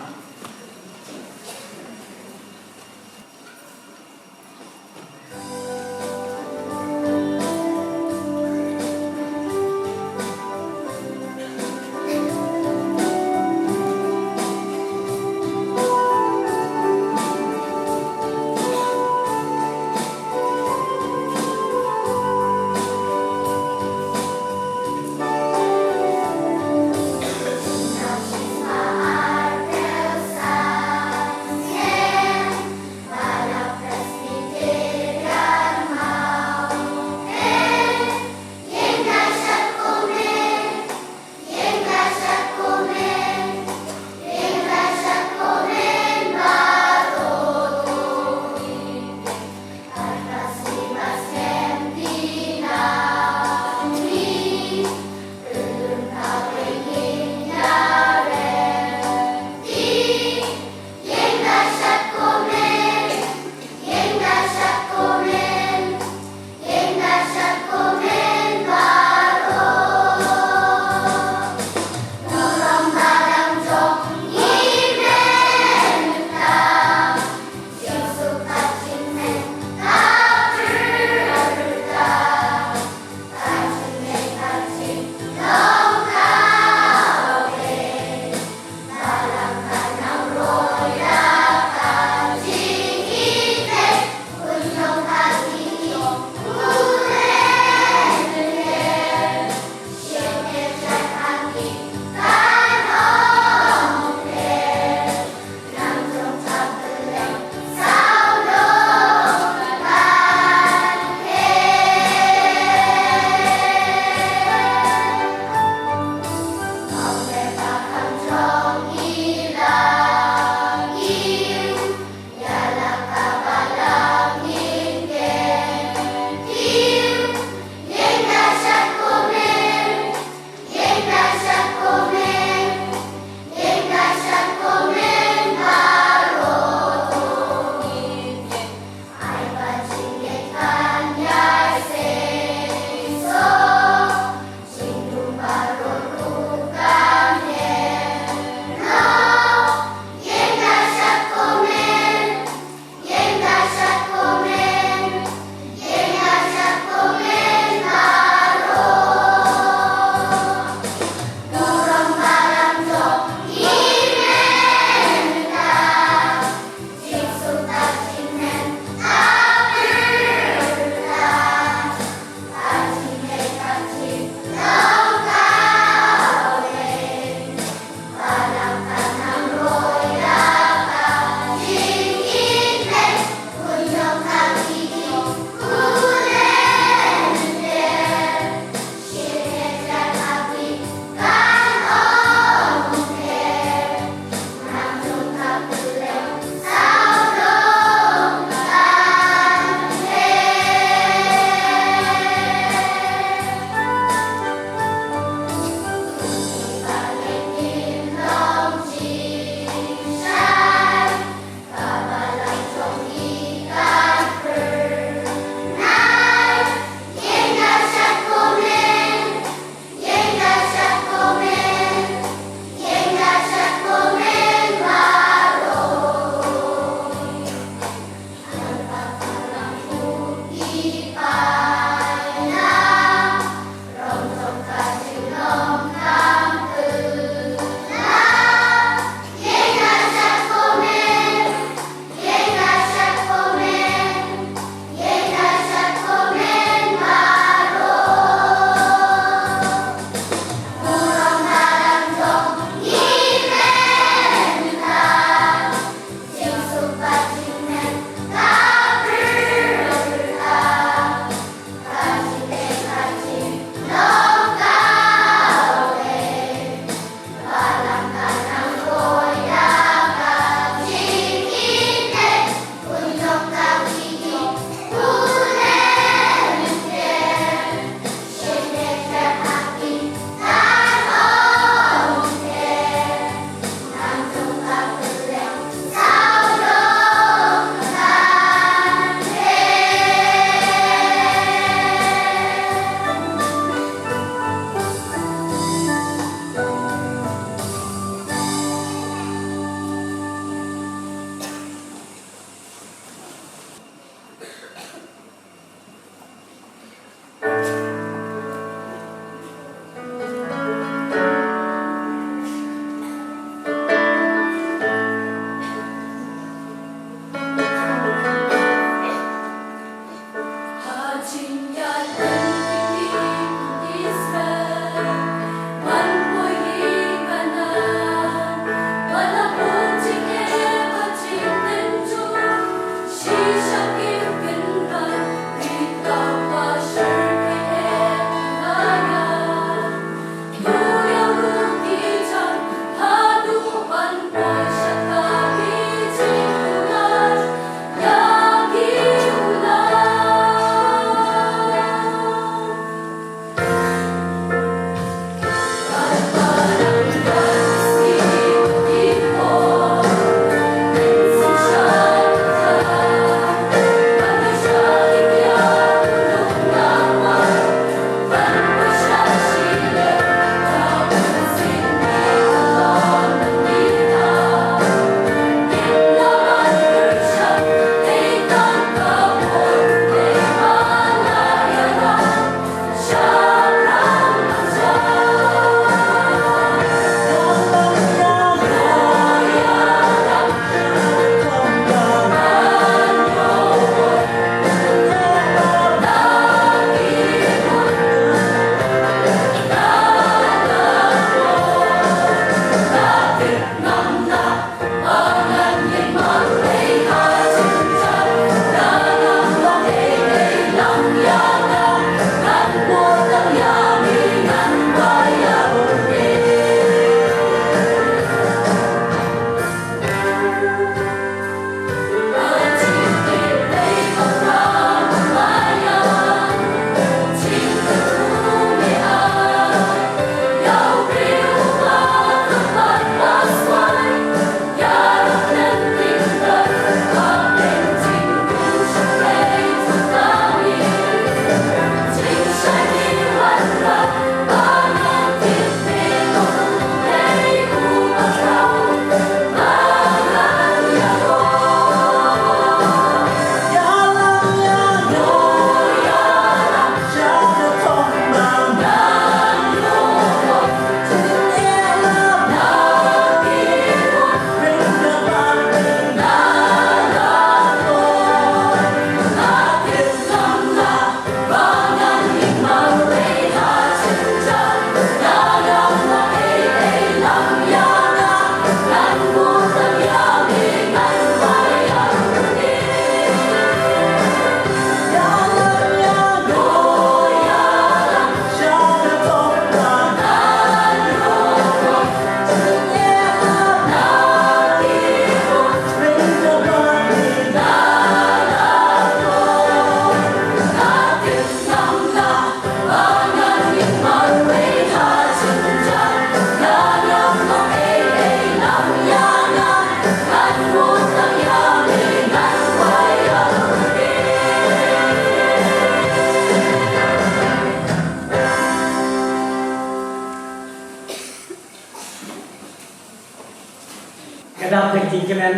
Ka dap ka jingkmen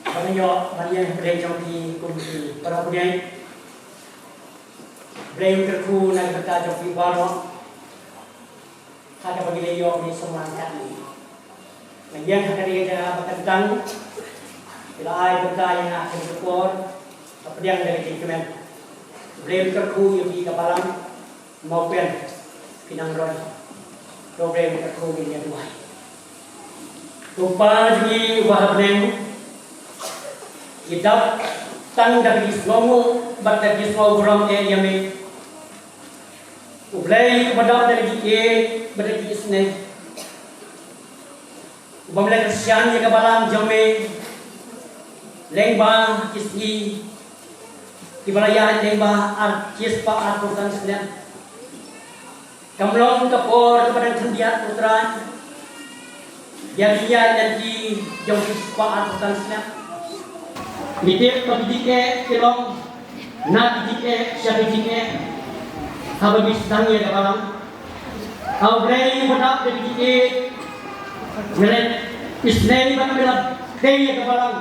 ba nga ïoh ban ïeng hapdeng jong phi kum ki para bangeit. Blei un kyrkhu na ka bynta jong phi baroh. Ha kaba ngi la ïoh ban ïaseng lang katne, nga ïeng ha kane ka jaka ba kyntang. Phi la ai bynta ïa nga ha kane ka por, hapdeng da ka jingkmen. Blei un kyrkhu ïa phi ka balang. Mawpen, phi nang roi. To Blei un kyrkhu ïa ngi, duwai. Ko Pa jong ngi uba ha bneng, ngi dap tang da ka jingsngewnguh bad da ka jingsngewburom eh ïa me. U Blei uba dap da ka jingïeit bad da ka jingisynei, uba me la kyrshan ïa ka balang jong me lyngba ki sngi kiba la ïaid lyngba ar, shispah arphew san snem. Kam long ka por kaba dang khyndiat, ko Trai, ïa ka jingïaid lynti jong ki shispah arphew san snem. Ngi tip ba ki jingeh ki long na ki jingeh sha ki jingeh haba ngi sdang ïa ka balang. Ko Blei uba dap da ka jingïeit, me la isynei bad me la plie ïa ka balang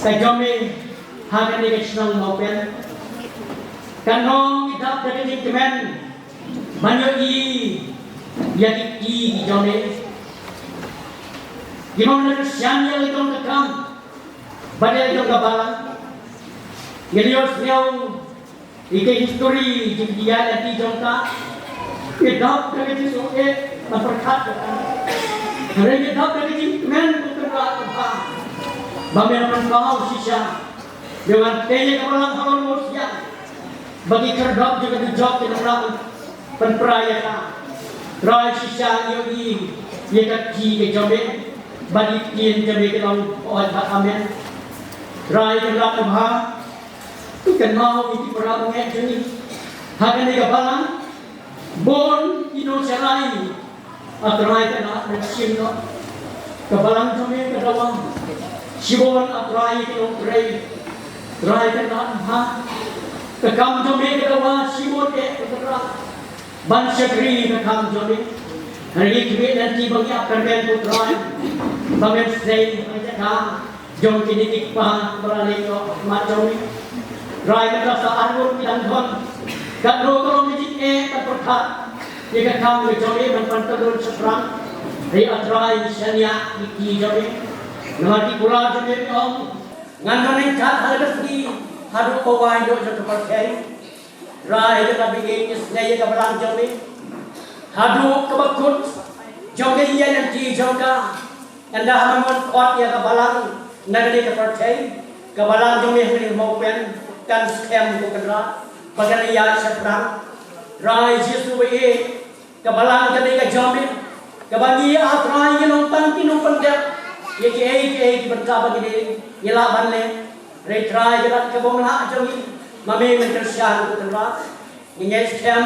ka jong me ha kane ka shnong Mawpen. Ka nong ngi dap da ka jingkmen ban ïohi ïa ki kti ki jong me. Ki nong la kyrshan ïa la jong ka kam bad ïa la jong ka balang. Ngi la ïohsngew ïa ka history jong ka jingïaid lynti jong ka. Ngi dap da ka jingsngewsih ban pyrkhat ïa ka. Hynrei ngi dap da ka jingkmen, ko Kynrad kaba bha, ba me la pynpaw shisha ïa ngan tei ïa ka balang halor mawsiang, ba ki khyrdop jong ka dujok kin ym lah ban pynpra ïa ka. Trai, shisha ngi ïohi ïa ka kti ka jong me bad ki ktien jong me ki long hooid bad amen. Trai Kynrad kaba bha, to kynmaw ïa ki para bangeit jong ngi ha kane ka balang. Bun ki nongshakri, A Trai, ka dap ban shim noh ka balang jong me ka dawa. Shibun, A Trai, ki nongtrei, Trai, ka dap ban bha ka kam jong me ka dawa. Shibun eh, ko Trai, ban shakri ka kam jong me. Hynrei ngi khmih lynti ba ngi ap kyrmen, ko Trai, ba men sdang ha ka jaka jong kine ki kpa ba la leit noh ha khmat jong me. Trai, mynta sa arngut ki dang don. Katno ka long ka jingeh ban pyrkhat ïa ka kam ka jong me ban pynkynduh shaphrang. Hynrei A Trai, shaniah ïa ki kti jong me. Namar ki kular jong me ki ong, ngan don ryngkat ha la ka sngi haduh ba wai noh jong ka pyrthei. Trai, ïa kaba ïeit, isynei ïa ka balang jong me haduh kaba kut jong ka ïing lynti jong ka. Ynda haba men khot ïa ka balang na kane ka pyrthei, ka balang jong me ha Mawpen kan skhem, ko Kynrad, ba kan ïaid shaphrang. Trai Jisu ba ïeit, ka balang ka dei ka jong me, kaba ngi, A Trai, ngi long tang ki nongpyndep ïa kiei kiei ki bynta ba ngi dei, ngi lah ban leh. Hynrei Trai, ka dei ka bym lah jong ngi, ma me men kyrshan, ko Kynrad. Ngi ngeit skhem,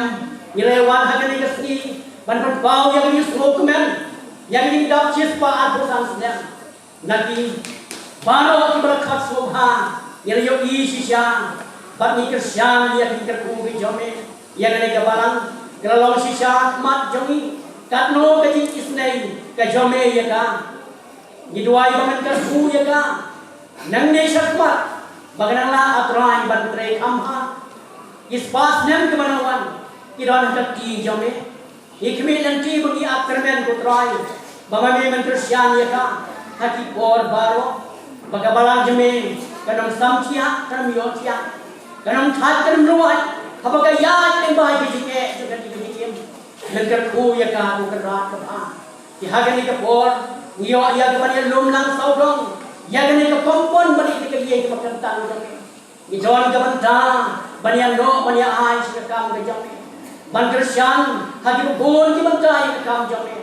ngi la wan ha kane ka sngi ban pynpaw ïa ka jingsngewkmen ïa ka jingdap shispah arphew san snem. Na ki baroh kiba la khot sngewbha, ngi la ïohi shisha bad ngi kyrshan ïa ka jingkyrkhu ka jong me ïa kane ka balang. Ka la long shisha ha khmat jong ngi katno ka jingisynei ka jong me ïa ka. Ngi duwai ba men kyrkhu ïa ka nangne shakhmat, ba kan nang lah, A Trai, ban trei kham bha. Ki spah snem kiban wan, ki don ha ka kti jong me. Ngi khmih lynti ba ngi ap kyrmen, ko Trai, ba ma me men kyrshan ïa ka ha ki por baroh, ba ka balang jong me kan ym sam thiah, kan ym ïoh thiah, kan ym thait, kan ym rwai haba ka ïaid lyngba ïa ka jingeh jong kane ka jingim. Men kyrkhu ïa ka, ko Kynrad kaba bha. Te ha kane ka por ngi ïoh ïa ka ban ïalum lang sawdong ïa kane ka kompon bad ïa ka ïing kaba kyntang jong me. Ngi don ka bynta ban ïa noh, ban ïa ai sha ka kam ka jong me, ban kyrshan ha kiba bun ki bynta ïa ka kam jong me.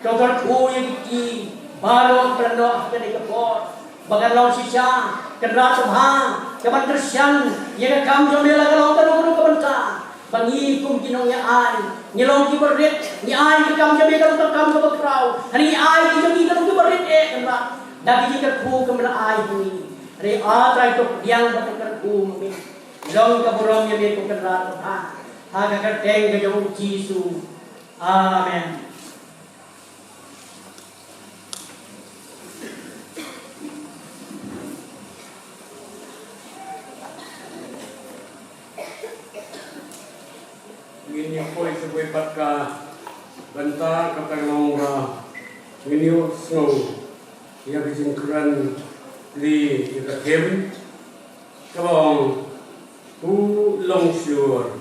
To kyrkhu ïa ki kti baroh kiba la noh ha kane ka por, ba kan long shisha, Kynrad kaba bha, ka ban kyrshan ïa ka kam jong me, la ka long kano kano ka bynta. Ba ngi kum ki nongïaai ngi long kiba rit, ngi ai ka kam jong me ka long ka kam kaba khraw, hynrei ngi ai ka jong ngi ka long kaba rit eh, Kynrad, da ka jingkyrkhu kaba me la ai ha ngi. Hynrei A Trai, to pdiang bad to kyrkhu ma me. Long ka burom ïa me, ko Kynrad kaba bha, ha ka kyrteng ka jong U Jisu. Amen. Bynta kata ka long ba ngin ïohsngew ïa ka jingkren lei ïa ka theme kaba ong u longshiur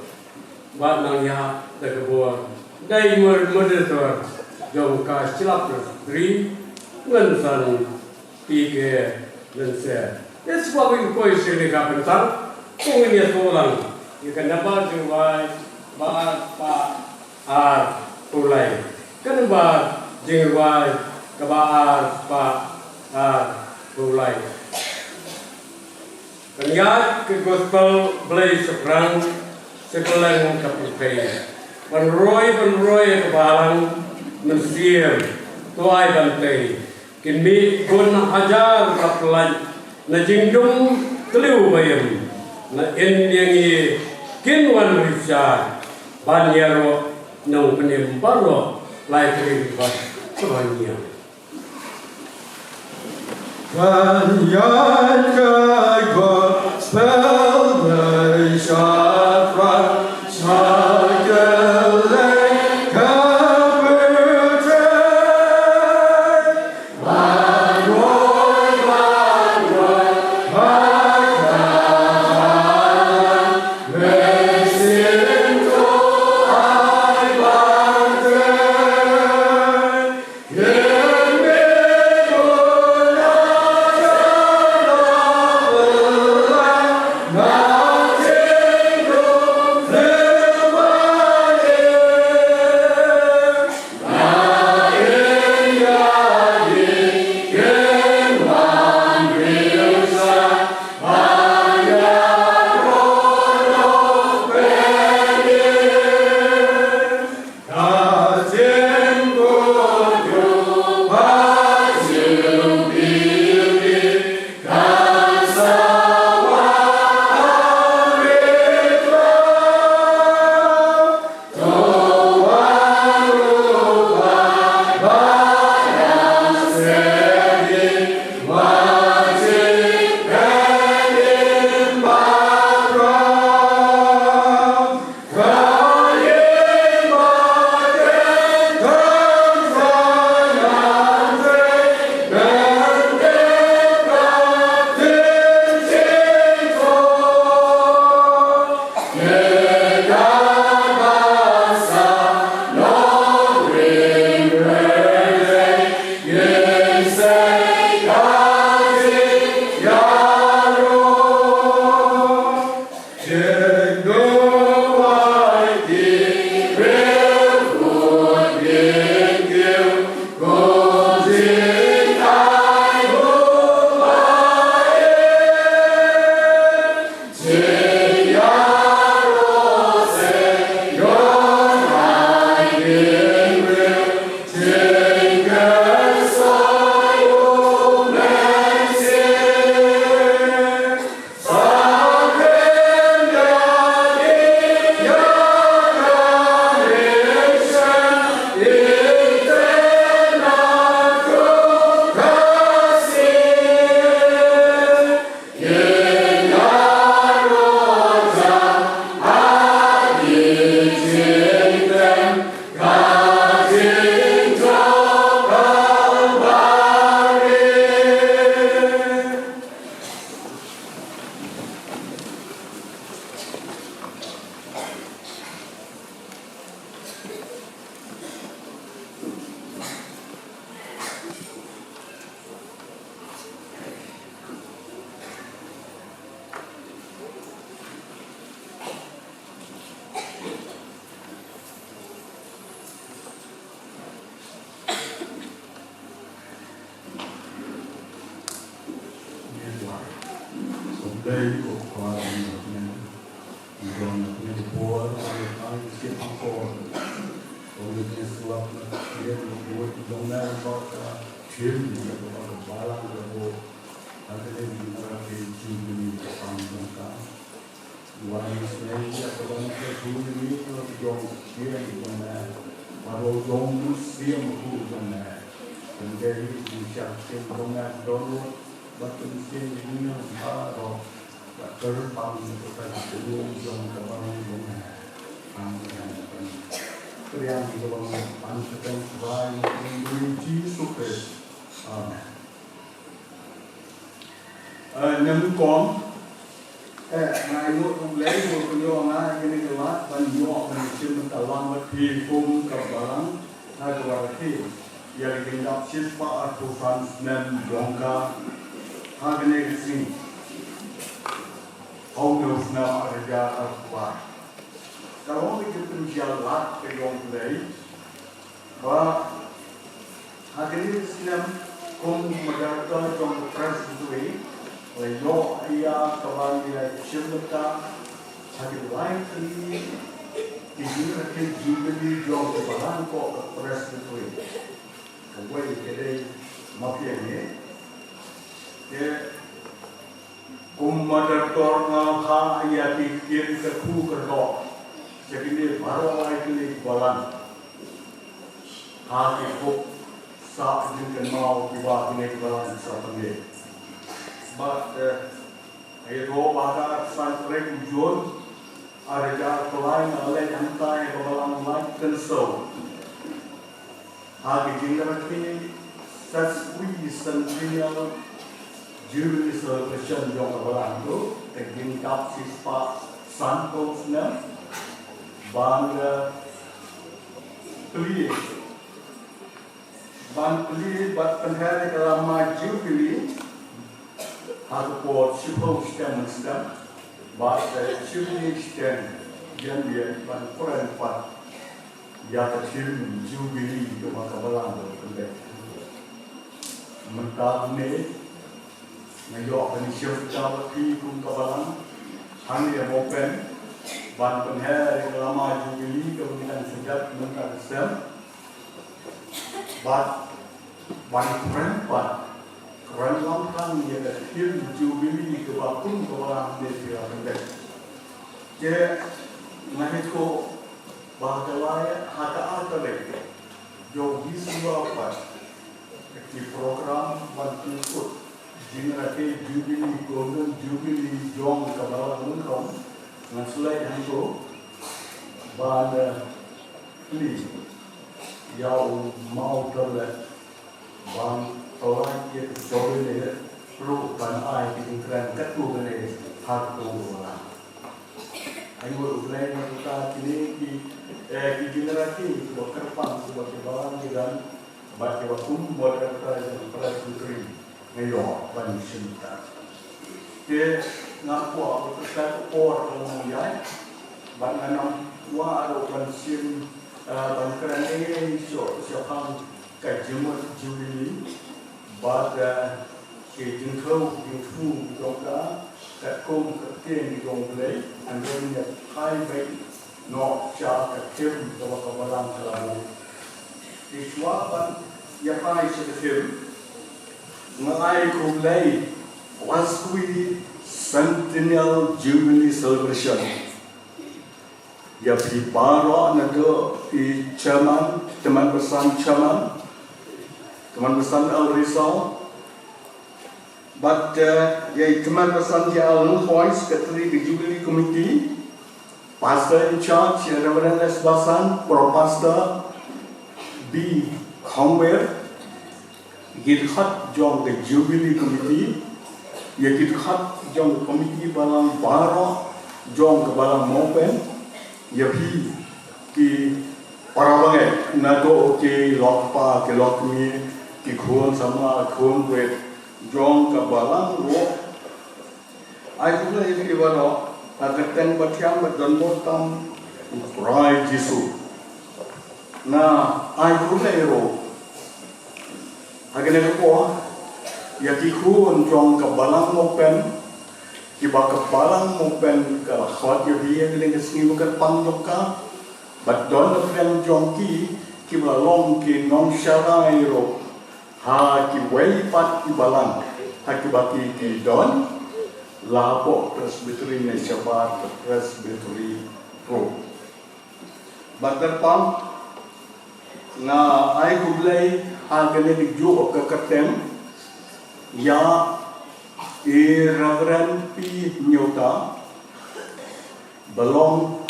ba nang ïa da ka bor dei mer moderator jong ka shlap ri ngan san P K Lyndsay. Ïa shuwa ba ngi poi sha ka bynta, to ngin ïa sngewlang ïa ka namba jingwai ba ar spah ar phew lai. Ka namba jingwai kaba ar spah ar phew lai. Kan ïaid ka gospel Blei shaphrang sha kylleng ka pyrthei. Ban roi, ban roi ka balang mynsiem, to ai ban tei. Kin mih bun hajar ka pyllait na jingdum tliw ba im. Na in ïa ngi kin wan risa ban ïaroh nongpynim baroh lai tliw ba sha ban ïa. Kan ïaid ka gospel Blei shaphrang sha kylleng ka pyrthei. Wan ïa ka bynta ka jong ka jong ka jong me, bad ka jong u Mynsiem Bakhuid jong me. Kynda ïa ka jingshah shisien jong me ka don lut bad ka mynsiem jong me baroh, bad ka rypang ka jong ka jong ka baroh jong me. Amen. Pdiang ïa ka bynta ban kyrteng Trai U Jisu Khrist. Amen. Eh, nyngkong, eh, nga ainguh U Blei ba u pynïoh ïa nga ïa kane ka lad ban ïoh ban shim bynta lang bad phi kum ka balang ha kaba rakhe ïa ka jingdap shispah arphew san snem jong ka ha kane ka sngi. Ha une u snem ar hajar arphew ar. Ka long ka jingpynjah lad ka jong U Blei ba ha kane ka snem kum moderator jong ka Presbytery, la ïoh ïa ka ban ïa shim bynta ha ki lai tylli ki jingrakhe Jubilee jong ka balang ko ka Presbytery. Kawei ka dei ma phi ne. Te kum moderator nga la phah ïa ki ktien kyrkhu kyrdoh sha kine baroh lai tylli ki balang ha ki hok sah jingkynmaw kiba kine ki balang ki sah pynleit. Bad, eh, ïa to ba ka san tarik u Jun ar hajar arphew lai nga leit hangta ïa ka balang Laitkynsew ha ka jingrakhe sesquicentennial Jubilee Celebration jong ka balang, to ka jingdap shispah sanphew snem ban, eh, plie, ban plie bad pynher ïa ka lama Jubilee ha ka por shiphew snem mynstep bad, eh, shiphew snem ïa ban kren pat ïa ka theme Jubilee kaba ka balang ba pynbeit. Mynta ne nga ïoh ban ïashim bynta bad phi kum ka balang hangne ha Mawpen ban pynher ïa ka lama Jubilee kaba ngi dang sngewthuh mynta ka snem. Bad ban kren pat, kren lang tang ïa ka theme Jubilee kaba kum kaba ngi dei ban pynbeit. Te nga ïathuh ba ha ka lai, ha ka ar tarik jong u December pat ki program ban pynkut jingrakhe Jubilee, Golden Jubilee jong ka balang Lyngkhot, ngan sa leit hangto ban, eh, plie ïa u Mawtyrleh ban pynlait ïa ka Jubilee ruh ban ai ka jingkren katto katne ha kato ka balang. Ainguh U Blei na ka bynta kine ki, eh, ki jingrakhe kiba kyrpang kiba ki balang ki don bad kiba kum moderator jong ka Presbytery nga ïoh ban shim bynta. Te nga kwah ba ka por ka long ïaid bad ngan ym kwah ruh ban shim, eh, ban kren ei ei shuh shaphang ka jingmut Jubilee bad, eh, ki jingthmu, ki jingthmu jong ka katkum ka ktien jong U Blei, hynrei ngan phai beit noh sha ka theme kaba ka balang ka la buh. Te shuwa ban ïa phai sha ka theme, nga ai khublei, sesquicentennial Jubilee Celebration ïa phi baroh, naduh i chairman, tymmen basan chairman, tymmen basan Elder Risaw, bad, eh, ïa i tymmen basan jong ka Lyngkhot Secretary ka Jubilee Committee, Pastor in charge, Reverend S Basan, Pro Pastor B Khongwer, ki dkhot jong ka Jubilee Committee, ïa ki dkhot jong ka committee balang baroh jong ka balang Mawpen, ïa phi ki para bangeit, naduh ki lok pa, ki lok kmie, ki khun samla, khun beit jong ka balang ruh. Ai khublei ïa phi baroh, ha ka kyrteng bathiang bad donbor tam U Trai Jisu. Nga ai khublei ruh ha kane ka por ïa ki khun jong ka balang Mawpen, kiba ka balang Mawpen ka la khot ïa phi ha kane ka sngi ba kyrpang jong ka, bad don na pdeng jong ki kiba long ki nongsharai ruh ha kiwei pat ki balang ha kiba ki, ki don, la hapoh Presbytery ne shabar ka Presbytery ruh. Bad kyrpang, nga ai khublei ha kane kajuh ka kyrteng ïa i Reverend P Nyota, ba long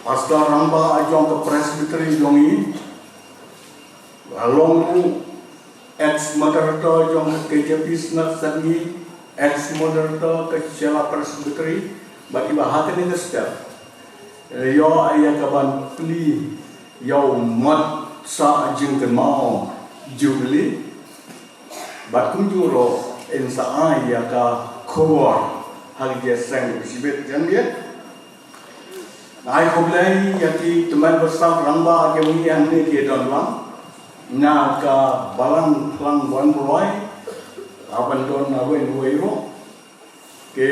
Pastor rangbah jong ka Presbytery jong ngi, la long ruh ex moderator jong ka K J P Synod Sepngi, ex moderator ka Shella Presbytery, bad iba ha kane ka step, eh, ïoh ïa ka ban plie ïa u mot sah jingkynmaw Jubilee. Bad kumjuh ruh in sa ai ïa ka khubor ha ka jingïaseng shibit jingïeit. Nga ai khublei ïa ki tymmen basan rangbah ki ïa ngi ki don lang na ka balang Khlong Wanroi, la ban don na wei na wei ruh. Ki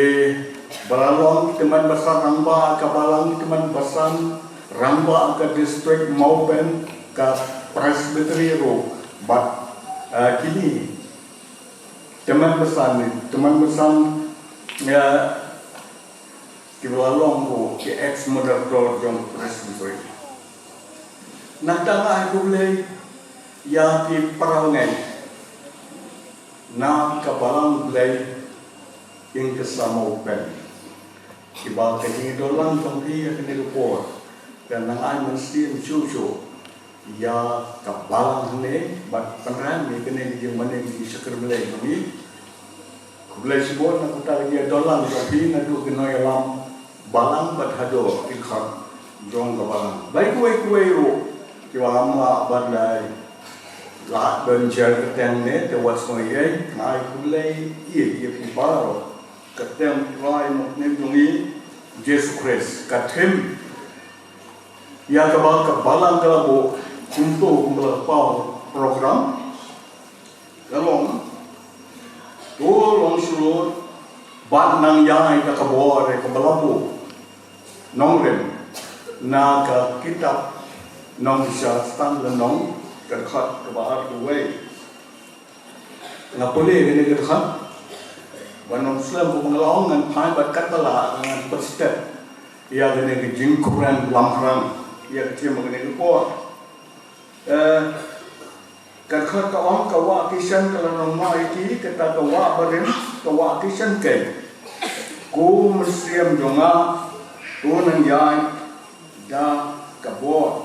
ba la long ki tymmen basan rangbah ka balang, ki tymmen basan rangbah ka district Mawpen, ka Presbytery ruh, bad, eh, kine tymmen basan, tymmen basan, eh, ki ba la long ruh ki ex moderator jong Presbytery. Nangta nga ai khublei ïa ki para bangeit na ka balang Blei ïing ka Mawpen, kiba ka jingïadon lang jong phi ïa kane ka por ka nang ai mynsiem shuh shuh ïa ka balang hangne bad pynrem ïa kane ka jingmane ka jingshakri Blei jong ngi. Khublei shibun na ka bynta ka jingïadon lang jong phi naduh ki nongïalam balang bad haduh ki dkhot jong ka balang. Bad kiwei kiwei ruh kiba ngam lah ban leh, lah ban jer kyrteng ne, te wat sngew ei, nga ai khublei ïa phi baroh. Ka kyrteng Trai Nongpynim jong ngi Jisu Khrist. Ka theme ïa kaba ka balang ka la buh kumto kumba la paw program, ka long, to long shlur bad nang ïai da ka bor, ïa kaba la buh nongrim na ka kitab Nongbishar Stan Lynnong, ka dkhot kaba arphew wei. Nga pule kane ka dkhot, ban ym slem kumba nga la ong, ngan phai bad katba lah ngan pynstep ïa kane ka jingkren lamkrang ïa ka theme kane ka por. Eh, ka dkhot ka ong, ka wah ki shen ka la nang mih ïa ki, kata ka wah barim, ka wah ki shen keiñ. Ko mynsiem jong nga, to nang ïai da ka bor.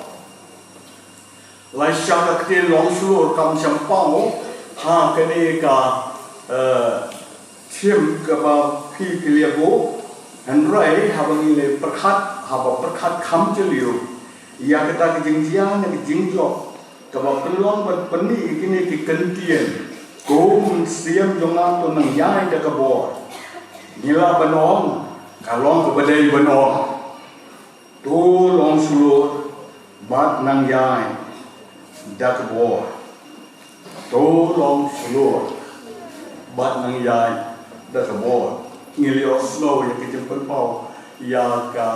Lashai ka ktien long shlur kam shym paw ha kane ka, eh, theme kaba phi phi la buh, hynrei haba ngi la pyrkhat, haba pyrkhat kham jylliew ïa kata ka jingjia ne ka jingjop kaba pynlong ban pynmih ïa kine ki kyntien, ko mynsiem jong nga to nang ïai da ka bor, ngi lah ban ong, ka long kaba dei ban ong, to long shlur bad nang ïai da ka bor. To long shlur bad nang ïai da ka bor. Ngi la ïohsngew ïa ka jingpynpaw ïa ka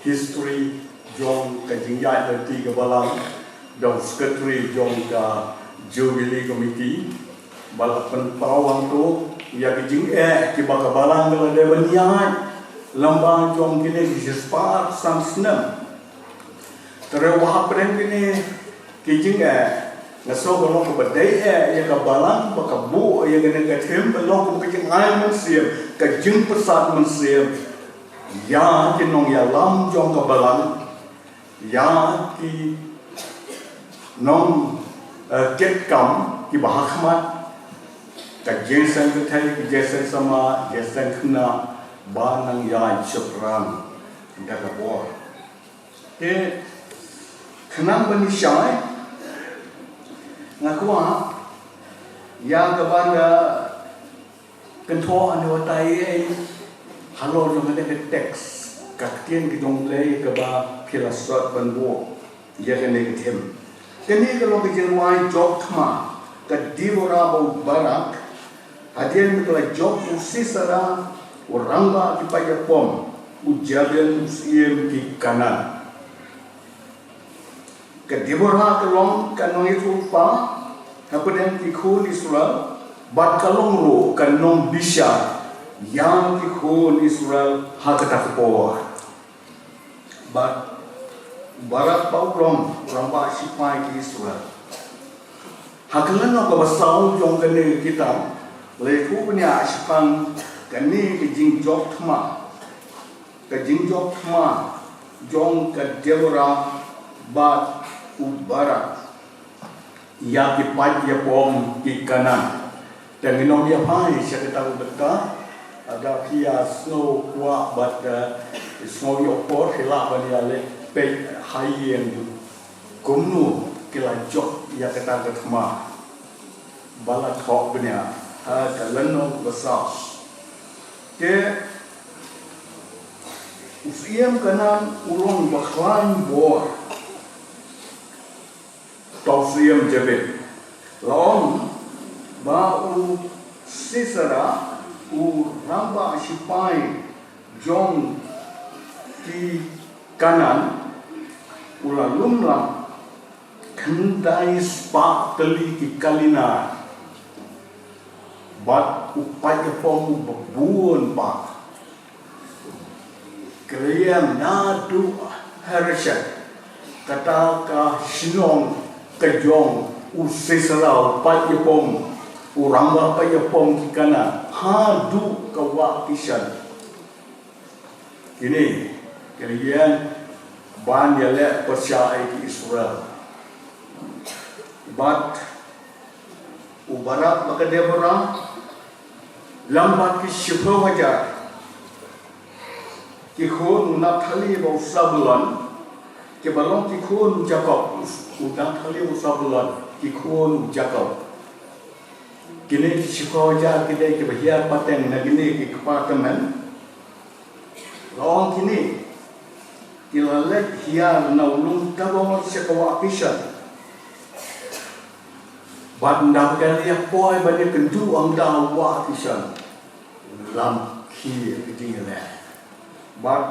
history jong ka jingïaid lynti ka balang da u secretary jong ka Jubilee Committee, ba la pynpaw hangto ïa ka jingeh kiba ka balang ka la dei ban ïaid lyngba jong kine ki shispah san snem. Te hynrei hapdeng kine ki jingeh, nga sngew ka long kaba dei eh ïa ka balang ba ka buh ïa kane ka theme, ka long kaba ka jingai mynsiem, ka jingpyrsad mynsiem ïa ki nongïalam jong ka balang, ïa ki nong, eh, kit kam kiba ha khmat, ka jingïaseng kynthei, ka jingïaseng samla, jingïaseng khynnah, ba nang ïai shaphrang da ka bor. Te khnang ban ïa shai, nga kwah ïa ka ban da kynthoh ha ne wata ei ei halor jong kane ka text, ka ktien ka jong U Blei kaba phi la sdang ban buh ïa kane ka theme. Kane ka long ka jingrwai jop thma ka Debora bad u Barak hadien ba ka la jop u Sisera u rangbah ki paid ïapom, u Jabin u syiem ki Kanaan. Ka Debora ka long ka nongïathuhlypa hapdeng ki khun Israel, bad ka long ruh ka nongbishar ïa ki khun Israel ha kata ka por. Bad u Barak ba u long u rangbah shipai ki Israel. Ha ka lynnong kaba saw jong kane ka kitab, la ïathuh bniah shaphang kane ka jingjop thma. Ka jingjop thma jong ka Deborah bad u Barak ïa ki paid ïapom ki Kanaan. Te ngin ym ïa phai sha kata ka bynta, lada phi ïa sngew kwah bad, eh, sngew ïoh por, phi lah ban ïa leit peit ha ïing kumno ki la jop ïa kata ka thma ba la thoh bniah ha ka lynnong ba saw. Te u syiem Kanaan u long ba khlaiñ bor. Tau syiem Jabin. La ong ba u Sisera, u rangbah shipai jong ki Kanaan, u la lum lang khyndai spah tylli ki kali nar bad u paid ïapom uba bun bha. Ka la ïeng naduh Hareshet, kata ka shnong ka jong u Sisera, u paid ïapom, u rangbah paid ïapom ki Kanaan, haduh ka wah Kishan. Kine ki la ïeng ban ïaleh pyrshah ïa ki Israel. Bad u Barak bad ka Deborah lem bad ki shiphew hajar ki khun u Naphtali bad u Sabulon, kiba long ki khun u Jakob. U Naphtali, u Sabulon, ki khun u Jakob. Kine ki shiphew hajar ki dei kiba hiar pateng na kine ki kpa tymmen. La ong kine ki la leit hiar na u lum Tabor sha ka wah Kishan. Bad ynda ka la ïa poi ban ïakynduh hangta ha wah Kishan, lam khie ka jingïaleh. Bad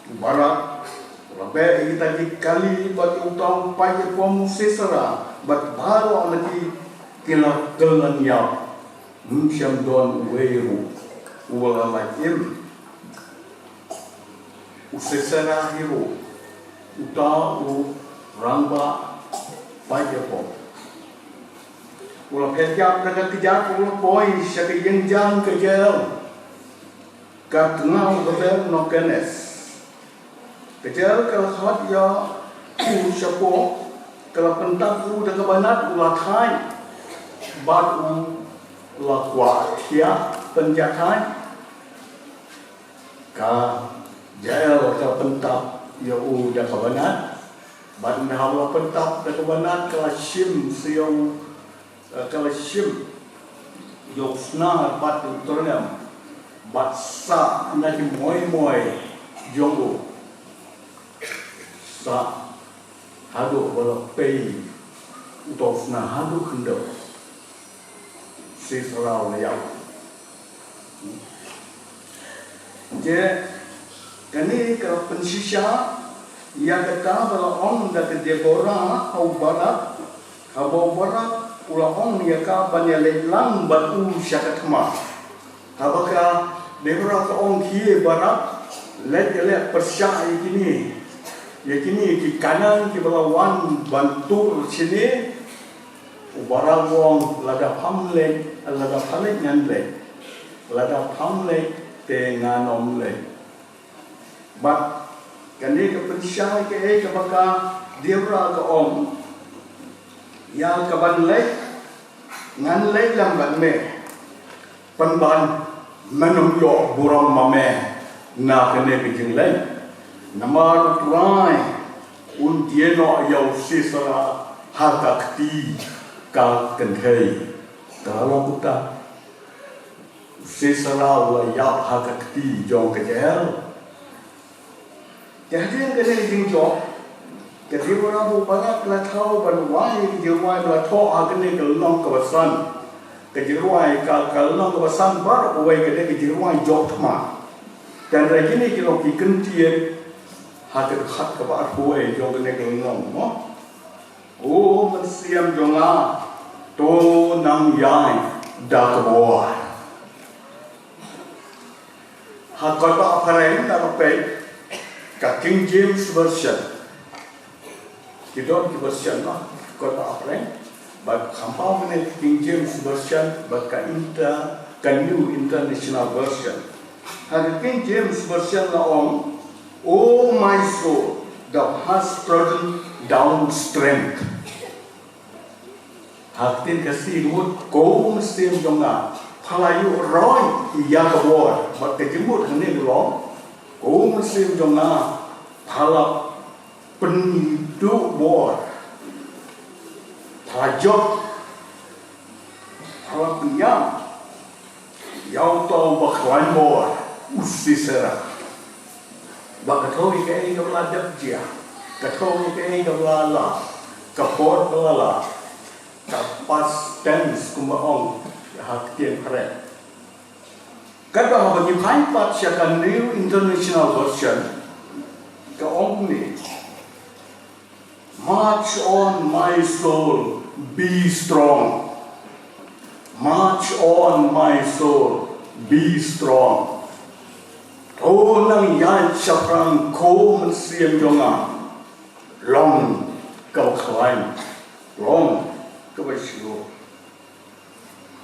u Barak u la beh ïa kita ki kali bad ïa uta u paid ïapom u Sisera bad baroh na ki, ki la kyllon ïap. Ym shym don uwei ruh uba la lait im. U Sisera hi ruh, uta u rangbah paid ïapom, u la phet ïap na ka kjat, u la poi sha ka ïing jan ka jel, ka tnga u Heber Nokenes. Ka jel ka la khot ïa u shapoh, ka la pyntap u da ka banat, u la thait bad u la kwah thiah pynjahthait. Ka jel ka pyntap ïa u da ka banat, bad ynda u la pyntap da ka banat ka la shim sha ïa u, eh, ka la shim ïa u snar bad u tyrnem bad sah na ki moi moi jong u. Sah haduh ba la pei uta u snar haduh khyndew. Sisera u la ïap. Te kane ka la pynshisha ïa kata ba la ong da ka Deborah ha u Barak, haba u Barak u la ong ïa ka ban ïaleit lang bad u sha ka thma. Haba ka Deborah ka ong, khie Barak, leit ïaleh pyrshah ïa kine, ïa kine ki Kanaan kiba la wan ban tur shane. U Barak u ong, lada pham leit, lada pha leit ngan leit, lada pham leit te ngan ym leit. Bad kane ka pynshai kaei kaba ka Deborah ka ong, ïa ka ban leit ngan leit lang bad me, pynban men ym ïoh burom ma me na kane ka jingleit. Namar U Trai un die noh ïa u Sisera ha ka kti ka kynthei. Ka la long kumta. U Sisera u la ïap ha ka kti jong ka jel. Te hadien kane ka jingjop, ka Deborah bad u Barak ki la thaw ban wai ïa ki jingrwai ba la thoh ha kane ka lynnong kaba san. Ka jingrwai ka, ka lynnong kaba san baroh kawei ka dei ka jingrwai jop thma. Te hynrei kine ki long ki kyntien ha ka dkhot kaba arphew wei jong kane ka lynnong, mo. O Mynsiem jong nga, to nang ïaid da ka bor. Ha ka kot ba phareng, nga la peit ka King James Version. Ki don ki version, no, ka kot ba phareng. Bad khamtam ne King James Version bad ka inter-, ka New International Version. Ha ka King James Version la ong, O my soul, thou hast trodden down strength. Ha ka ktien Khasi ka mut, ko mynsiem jong nga, pha la ïoh roi ïa ka bor. Bad ka jingmut hangne ka long, ko mynsiem jong nga, pha la pynduh bor, pha la jop, pha la pynïap ïa uta uba khlaiñ bor, u Sisera. Ba ka thew ïa kaei kaba la dep jia, ka thew ïa kaei kaba la lah, ka por ba la lah, ka past tense kumba ong ha ka ktien Phareng. Katba haba ngi phai pat sha ka New International Version, ka ong kumne: March on, my soul, be strong. March on, my soul, be strong. To nang ïaid shaphrang ko mynsiem jong nga. Long kaba khlaiñ, long kaba shlur.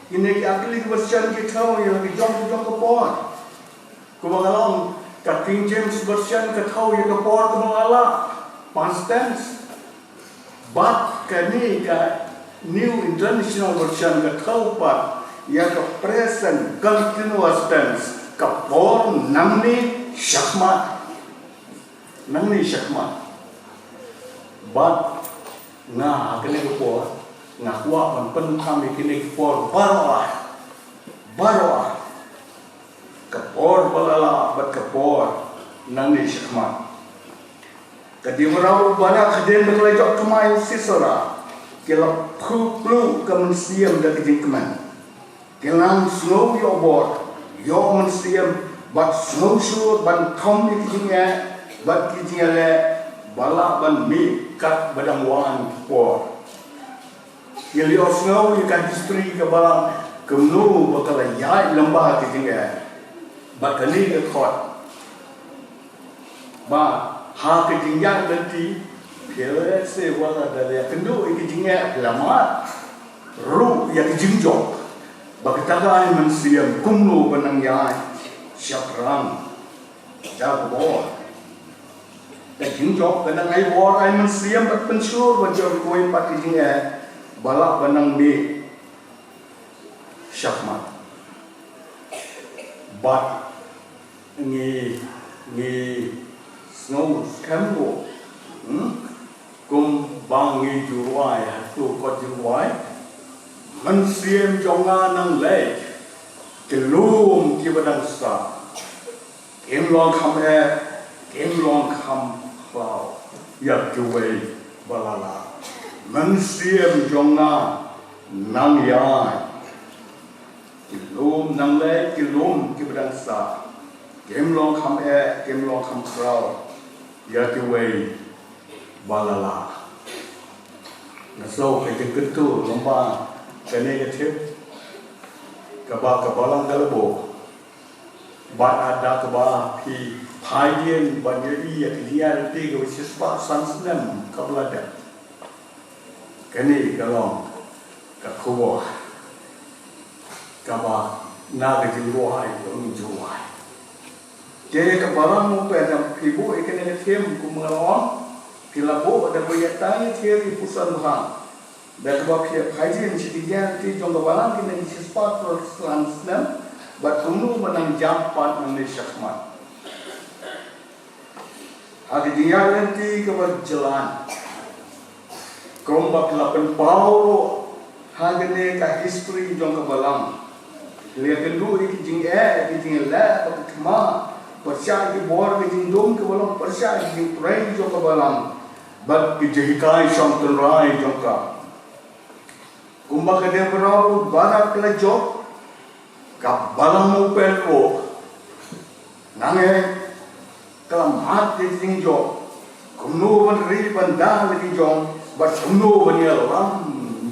Kine ki ar tylli ki version ki thew ïa la ki jong ki jong ka por. Kumba nga la ong, ka King James Version ka thew ïa ka por kaba nga la lah, past tense. Bad kane ka New International Version ka thew pat ïa ka present continuous tense, ka por nangne shakhmat. Nangne shakhmat. Bad nga ha kane ka por nga kwah ban pyndonkam ïa kine ki por baroh, baroh, ka por ba la lah bad ka por nangne shakhmat. Ka dei ba u Barak hadien ba ka la jop thymmai u Sisera, ki la phuh pluh ka mynsiem da ka jingkmen. Ki la sngew ïoh bor, ïoh mynsiem, bad sngew shuh ban thom ïa ki jingeh bad ki jingeh ba lah ban mih kat ba dang wan ki por. Ki la ïoh sngew ïa ka history ka balang, kumno ba ka la ïaid lyngba ki jingeh. Bad kane ka khot ba ha ka jingïaid lynti, phi lehse wat la da ïakynduh ïa ka jingeh, phi la mad ruh ïa ka jingjop ba kata ka ai mynsiem kumno ba nang ïaid shaphrang da ka bor. Ka jingjop ka nang ai bor, ai mynsiem bad pynshlur ban jop ïa kawei pat ka jingeh ba lah ban nang mih shakhmat. Bad ngi, ngi sngew skhem ruh, hmm? Kumba ngi ju rwai ha kato ka kot jingrwai: Mynsiem jong nga nang leit, ki lum kiba dang sah kim long kham eh, kim long kham khraw ïa kiwei ba la lah. Mynsiem jong nga nang ïaid. Ki lum nang leit, ki lum kiba dang sah kim long kham eh, kim long kham khraw ïa kiwei ba la lah. Nga sngew ka jingkyntu lyngba kane ka theme kaba ka balang ka la buh. Bad da kaba phi phai dien ban ïohi ïa ka jingïaid lynti kaba shispah san snem kaba la dep. Kane ka long ka khubor kaba na ka jingrwai ka long jingrwai. Te ka balang Mawped, da phi buh ïa kane ka theme kum nga la ong, phi la buh da kaba ïa tang ïa thir ïa puson bha. Da kaba phi ïa phai dien sha ki jingïaid lynti jong ka balang kine ki shispah san snem, bad kumno ba nang jam pat nangne shakhmat. Ha ka jingïaid lynti kaba jlan, kumba phi la pynpaw ruh ha kane ka history jong ka balang, phi la ïakynduh ïa ki jingeh, ïa ki jingeh leh bad ka thma pyrshah ïa ki bor ka jingdum ka balang, pyrshah ïa ki jingtrei jong ka balang bad ki jinghikai shong tynrai jong ka. Kumba ka dei ba u Barak ka la jop, ka balang Mawped ruh nangne ka la mad ïa ki jingjop, kumno ban ri ban da la ki jong, bad kumno ban ïalam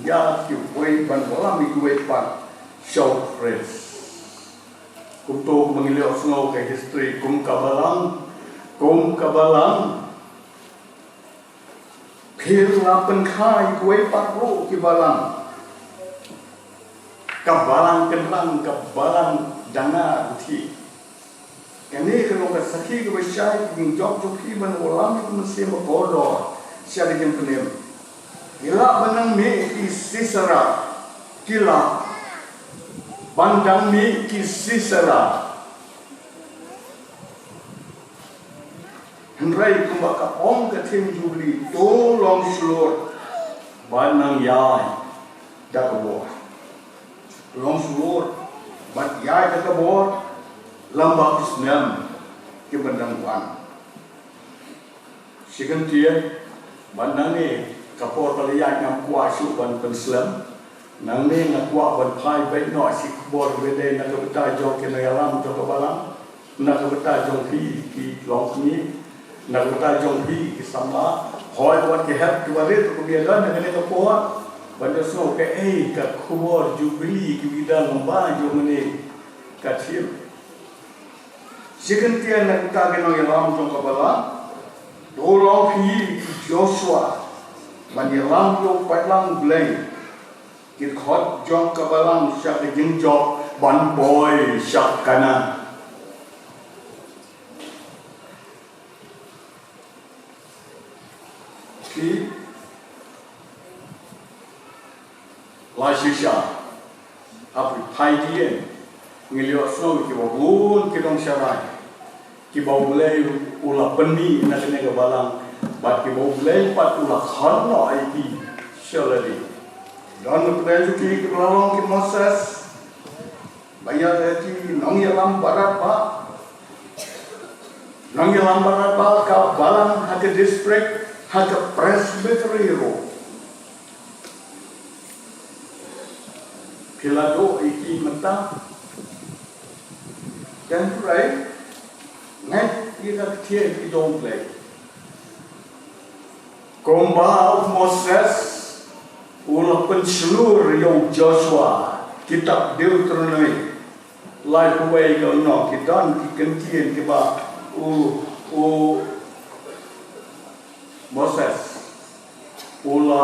ïa kiwei, ban wallam ïa kiwei pat sha u Khrist. Kumto kumba ngi la ïohsngew ka history, kum ka balang, kum ka balang, phi la pynkha ïa kiwei pat ruh ki balang. Ka balang kynrang, ka balang danga ruthi, Kane ka long ka sakhi kaba shai ka jingjop jong phi ban wallam ïa ka mynsiem bakordor sha ka jingpynim. Ki lah ban nang mih ki Sisera, ki lah ban dang mih ki Sisera. Hynrei kumba ka ong ka theme Jubilee, to long shlur bad nang ïaid da ka bor. Long shlur bad ïaid da ka bor lem bad ki snem kiban dang wan. Shi kyntien, bad nangne ka por ka la ïaid ngam kwah shuh ban pynslem. Nangne nga kwah ban phai beit noh shi khubor ba dei na ka bynta jong ki nongïalam jong ka balang, na ka bynta jong phi ki longkmie, na ka bynta jong phi ki samla. Hooid, wat ki hep kiba rit ruh ki ïa don ha kane ka por ban ïohsngew kaei ka khubor Jubilee kiba dang lyngba jong kane ka theme. Shi kyntien na ka bynta ki nongïalam jong ka balang, to long phi ki Joshua ban ïalam ïa u paidlang Blei, ki dkhot jong ka balang sha ka jingjop ban poi sha Kanaan. Phi la shisha, ha phi phaidien ngi la ïohsngew kiba bun ki nongsharai kiba U Blei u la pynmih na kane ka balang, bad kiba U Blei pat u la khot noh ïa ki sha lade. Don na pdeng jong ki kiba la long ki Moses, ba ïa ki nongïalam barat ba, nongïalam barat ba ka balang, ha ka district, ha ka presbytery ruh. Phi la duh ïa ki mynta. Te hynrei ngeit ïa ka ktien ka jong U Blei. Kumba u Moses u la pynshlur ïa u Joshua, kitab Deuteronomi laiphew wei ka lynnong, ki don ki kyntien kiba u, u Moses u la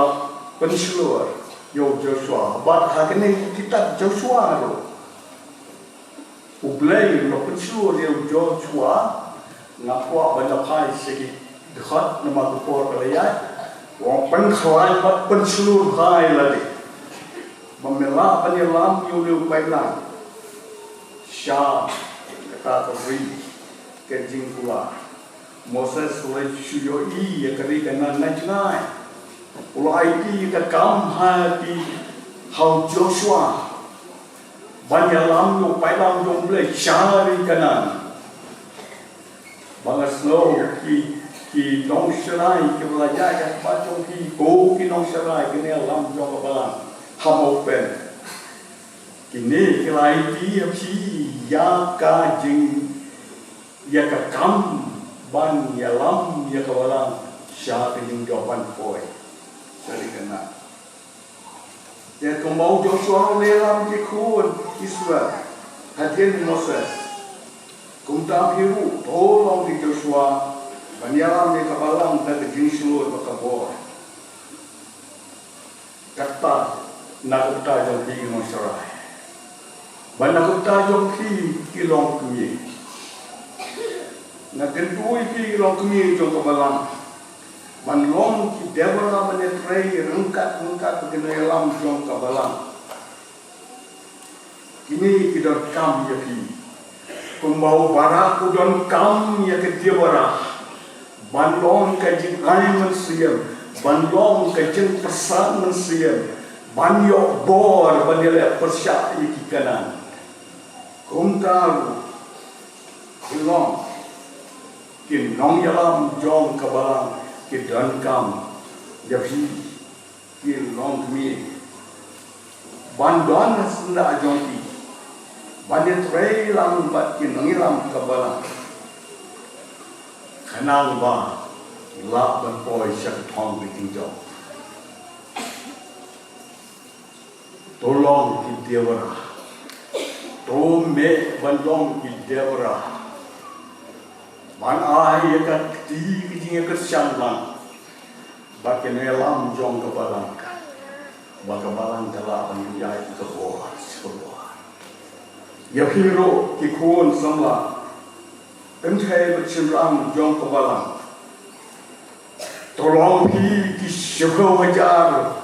pynshlur ïa u Joshua. Bad ha kane ka kitab Joshua ruh, U Blei u la pynshlur ïa u Joshua. Nga kwah ban ïa phai sha ki dkhot namar ka por ka la ïaid. U ong pynkhlaiñ bad pynshlur hai lade, ba me lah ban ïalam ïa une u paidlang sha kata ka ri ka jingkular. Moses u la shu ïohi ïa ka ri Kanaan na jngai. U la aiti ïa ka kam ha ki, ha u Joshua, ban ïalam ïa u paidlang jong U Blei sha ri Kanaan. Ba nga sngew ki, ki nongsharai kiba la ïaid ha khmat jong phi, ko ki nongsharai ki nongïalam jong ka balang ha Mawpen, kine ki la aiti ïa phi ïa ka jing, ïa ka kam ban ïalam ïa ka balang sha ka jingjop ban poi sha ri Kanaan. Te kumba u Joshua u la ïalam ki khun Israel hadien u Moses, kumta phi ruh to long ki Joshua ban ïalam ïa ka balang da ka jingshlur bad ka bor. Kata na ka bynta jong phi ki nongsharai, bad na ka bynta jong phi ki longkmie. Nga kyntu ïa phi ki longkmie jong ka balang ban long ki Deborah, ban ïatrei ryngkat ryngkat bad ki nongïalam jong ka balang. Kine ki donkam ïa phi. Kumba u Barak u donkam ïa ka Deborah ban long ka jingai mynsiem, ban long ka jingpyrsad mynsiem, ban ïoh bor ban ïaleh pyrshah ïa ki Kanaan. Kumta ruh ki long ki nongïalam jong ka balang, ki donkam ïa phi ki longkmie ban don ha syndah jong ki, ban ïatrei lang bad ki nongïalam ka balang, khnang ba lah ban poi sha ka thong ka jingjop. To long ki Deborah. To mih ban long ki Deborah, ban ai ïa ka kti ka jingïakyrshan lang bad ki nongïalam jong ka balang, ba ka balang ka lah ban ïaid ka bor sha ka bor. Ïa phi ruh ki khun samla, Kynthei bad shynrang jong ka balang, to long phi ki shiphew hajar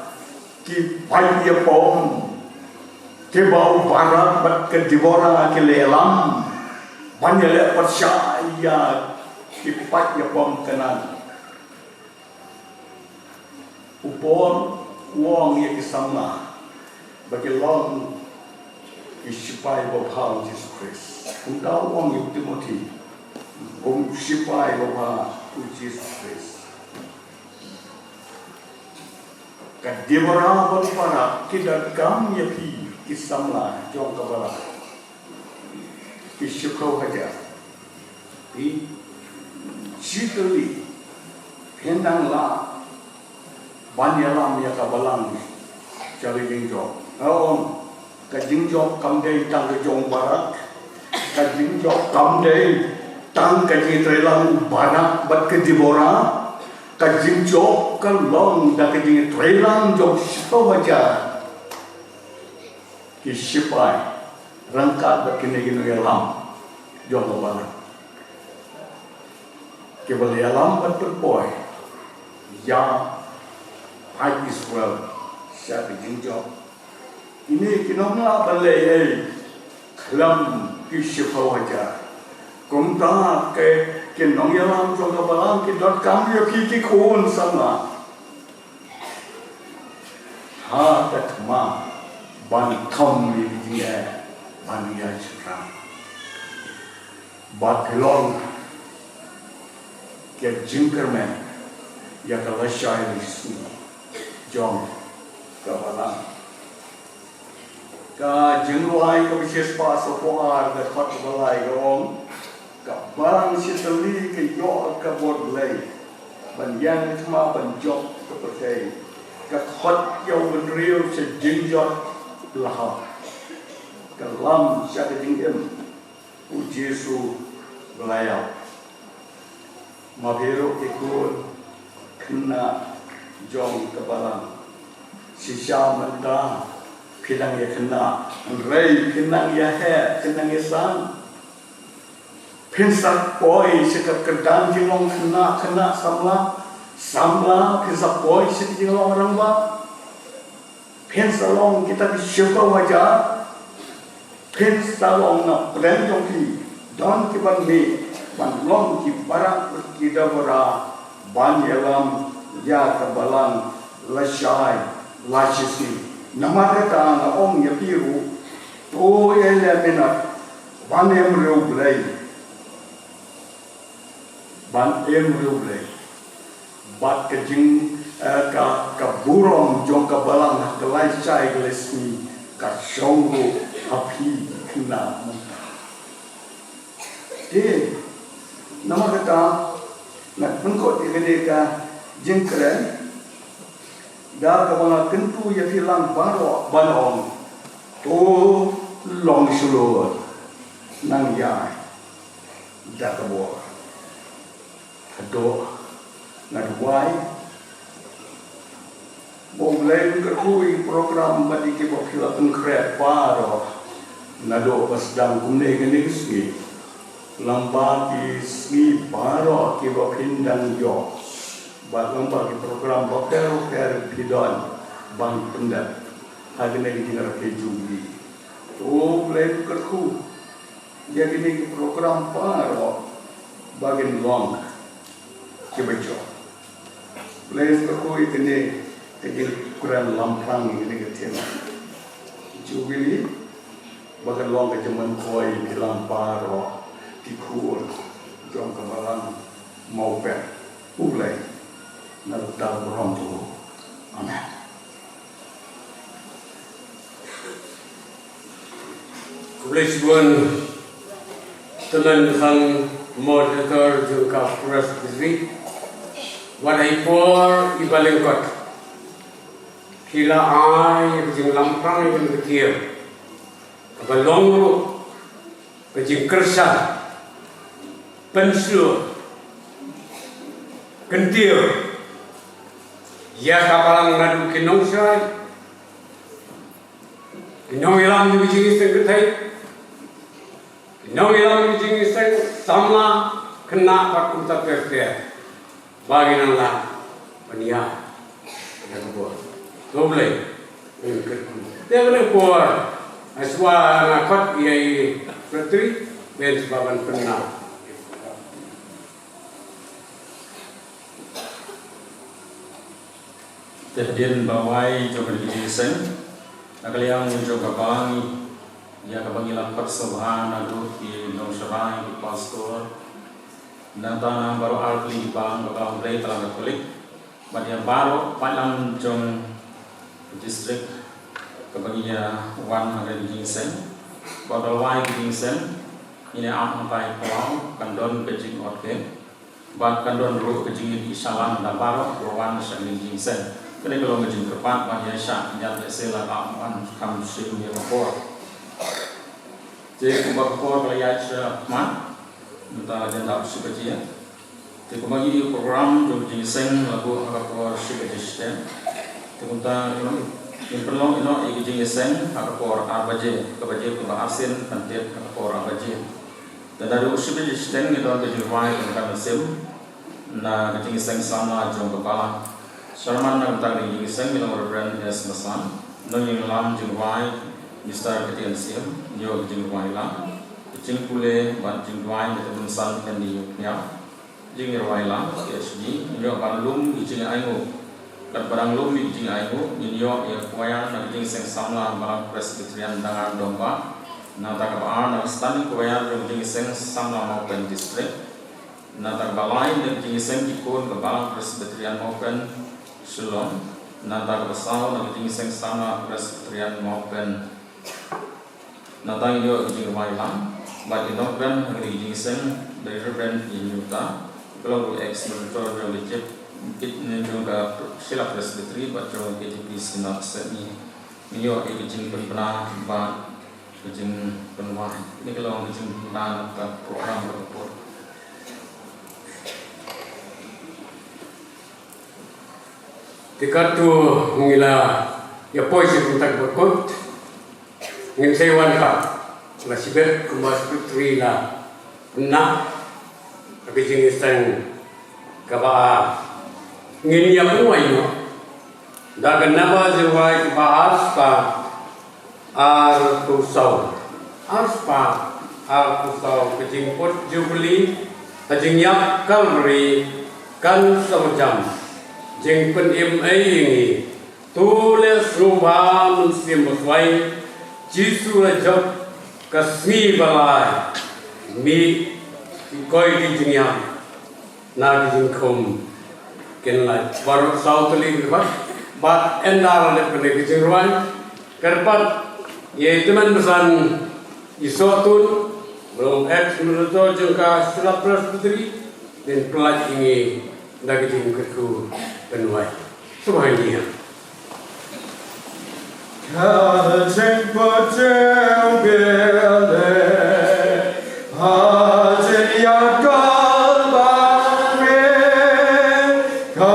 ki paid ïapom, kiba u Barak bad ka Debora ki la ïalam ban ïaleh pyrshah ïa ki paid ïapom Kanaan. U Paul u ong ïa ki samla ba ki long ki shipai babha u Jisu Khrist. Kumta u ong ïa u Timothi kum shipai babha u Jisu Khrist. Ka Debora bad u Barak ki donkam ïa phi ki samla jong ka balang, ki shiphew hajar. Phi, shi tylli phin nang lah ban ïalam ïa ka balang sha ka jingjop. Nga ong, ka jingjop kam dei tang ka jong u Barak. Ka jingjop kam dei tang ka jingïatreilang u Barak bad ka Debora. Ka jingjop ka long da ka jingïatreilang jong shiphew hajar ki shipai ryngkat bad kine ki nongïalam jong ka balang, kiba la ïalam bad pynpoi ïa paid Israel sha ka jingjop. Kine ki nongïalam ba la ïalam khlem ki shiphew hajar. Kumta ki nongïalam jong ka balang ki donkam ïa ki, ki khun samla, ha ka thma ban thom ïa ki jingeh ban ïa shynrang. Bad phi long ki jingkyrmen ïa ka lashai lashisngi jong ka balang. Ka Jingrwai kaba shispah sawphew ar, ka dkhot kaba lai ka ong, ka balang shi tylli ka ïoh ka bor Blei ban ïeng thma ban jop ka pyrthei. Ka khot ïa u bynriew sha jingjot la hap. Ka lam sha ka jingim u Jisu ba la ïap. Ma phi ruh ki khun khynnah jong ka balang, shisha mynta phi dang ïa khynnah, hynrei phi nang ïa heh, phi nang ïa san. Phin sa poi sha ka kyrdan jinglong khynnah, khynnah samla, samla phin sa poi sha ka jinglong rangbah. Phin sa long kita ki shiphew hajar. Phin sa long na pdeng jong phi don ki ban mih ban long ki Barak ki Debora ban ïalam ïa ka balang lashai lashisngi. Namar kata nga ong ïa phi ruh, to ïa leh minot ban im riewblei. Ban im riewblei. Bad ka jing, eh, ka, ka burom jong ka balang ha ka lashai ka lashisngi ka shong ruh ha phi khynnah mynta. Te namar kata nga pynkut ïa kane ka jingkren da kaba nga kyntu ïa phi lang baroh ban ong, to long shlur, nang ïai da ka bor. Haduh nga duwai ba U Blei un kyrkhu ïa ki program bad ïa kiba phi la pynkhreh baroh naduh ba sdang kumne kane ka sngi, lyngba ki sngi baroh kiba phin dang ïoh, bad lyngba ki program bapher bapher phi don ban pyndep ha kane ka jingrakhe Jubilee. To U Blei un kyrkhu ïa kine ki program baroh ba kin long kiba jop. Blei kyrkhu ïa kine ki jingkren lamphrang ïa kine ki theme Jubilee ba kan long ka jingmyntoi ïa ki lang baroh ki khun jong ka balang Mawpeng. U Blei na ka bynta ka burom jong u. Amen. Khublei shibun, tymmen sang moderator jong ka Presbytery. Wat ha i por iba lyngkot, phi la ai ïa ka jinglamphrang ïa ka ktien kaba long ruh ka jingkyrshan, pynshlur, kyntiew ïa ka balang naduh ki nongshai, ki nongïalam jong ka jingïaseng kynthei, ki nongïalam jong ka jingïaseng samla, khynnah bad kumta ter ter ba ngin nang lah ban ïa ïa ka bor. To Blei un kyrkhu. Te kane por, shuwa nga khot ïa i Secretary, ben shuwa ban pynna. Te hadien ba wai jong ka jingïaseng, na ka liang jong ka balang, ïa kaba ngi la khot sngewbha naduh ki nongsharai, ki pastor, nangta na baroh artylli ki balang, ba ka Balang Blei, ka Balang Katholik, bad ïa baroh paidlang jong ka district kaba ngi ïa wan ha ka jingïaseng, bad ba la wai ka jingïaseng, ngin ïa ap hangtai palau, kan don ka jingïoh kti. Bad kan don ruh ka jingïakhih shalan da baroh ba wan sha ka jingïaseng. Kane ka long ka jingkyrpad ban ïa shah ïaid lehse la ka wan kham shym ïa ka por. Te kumba ka por ka la ïaid sha khmat, mynta la jan dap shi baje. Te kumba ngi ïohi program jong ka jingïaseng la buh ha ka por shi baje shiteng. Te kumta ngin pynlong ïa ka jingïaseng ha ka por ar baje, ka baje kumba arsien kan tied ha ka por ar baje. Te naduh shi baje shiteng ngi don ka jingrwai kynkan mynsiem na ka jingïaseng samla jong ka balang. Chairman na ka bynta ka jingïaseng ngi long Reverend S Masan, nongïalam jingrwai Mister Ktien Syiem, ngi ïoh ka jingrwai lang. Ka jingpule bad jingrwai na ka bynsan kan ïoh pynïap. Jingrwai lang, P H D, ngi ïoh ban lum ïa ka jingainguh. Katba dang lum ïa ka jingainguh, ngin ïoh ïa ka choir na ka jingïaseng samla Balang Presbyterian Dangar Dongbah. Nangta kaba ar na ka standing choir jong ka jingïaseng samla Mawpen District. Nangta kaba lai na ka jingïaseng ki khun ka Balang Presbyterian Mawpen Shillong. Nangta kaba saw na ka jingïaseng samla Presbyterian Mawpen. Nangta ngi ïoh ka jingrwai lang bad ki nongkren ha ka jingïaseng da i Reverend P Nyuta, ka long ruh ex moderator jong ka Chief, jong ka Shillong Presbytery bad jong ka K T P Synod Sydney. Ngi ïoh ïa ka jingpynbna bad ka jingpynwai. Kane ka long ka jingpynbna na ka program ka por. Te katto ngi la ïa poi sha kumta ka por. Ngin sa wan ka la shibit kumba Secretary la pynbna. Ka jingïaseng kaba ar ngin ïa pynwai noh da ka naba jingrwai kaba ar spah arphew saw. Ar spah arphew saw, ka jingput Jubili ha jingïap Kalbari kan sa jam. Jingpynim ei ïa ngi. To leh sngewbha mynsiem baswai, Jisu la jop ka sngi ba lai. Mih ki koi ki jingïap na ki jingkhum kin lait. Baroh saw tylli ki kyrpad bad ynda la dep kane ki jingrwai, kyrpad ïa i tymmen basan i Sohtun, ba long ex moderator jong ka Shillong Presbytery, ban pynlait ïa ngi da ka jingkyrkhu pynwai. Sngewbha ïa ngi. Ka jingpynjah biang ha jingïakal ba rit, ka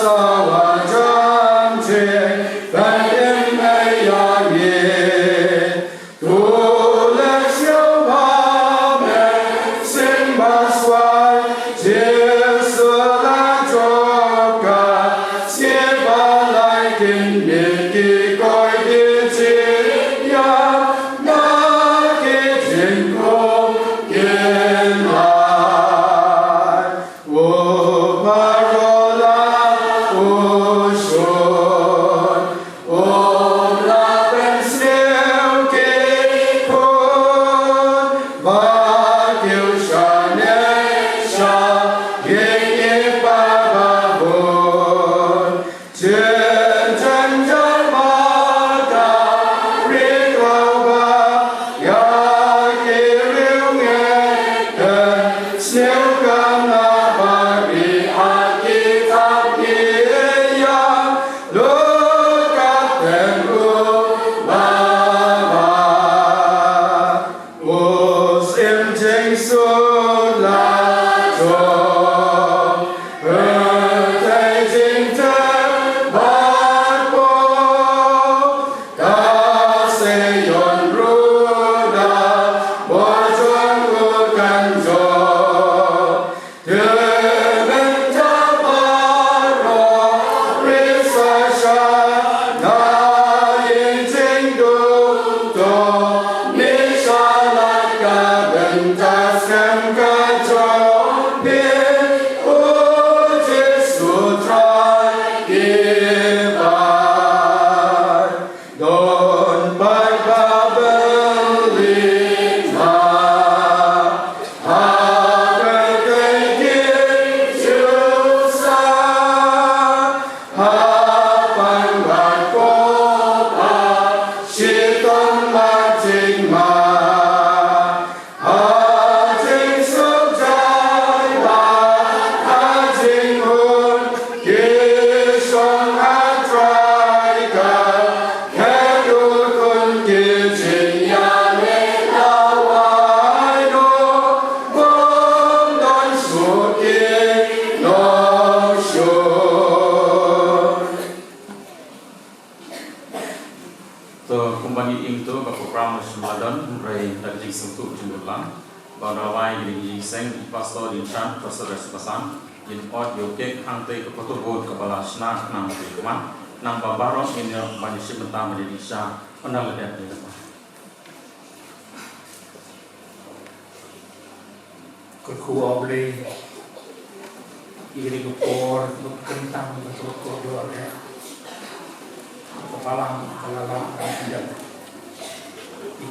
sawa jam jingpynim ïa ngi. To leh sngewbha mynsiem baswai, Jisu la jop ka sngi ba lai, kin mih ki koi ki jingïap. To kumba ngi ing to ka program sha madan, hynrei da ka jingsngewthuh jingkyrpad lang ba da wai ïa ka jingseng i Pastor Dinchan, Pastor Resukasan, ïa u ot ïa u kek hangtei ka photo board kaba la shna khnang ba ïa ka man, nang ba baroh ngin ïa ban ïa shim bynta ban ïa dih sha, ynda la dep ïa ka man. Kyrkhu, A Blei, ïa kane ka por ba kyntang ba ka kordor eh ka balang ka la lah ban ïa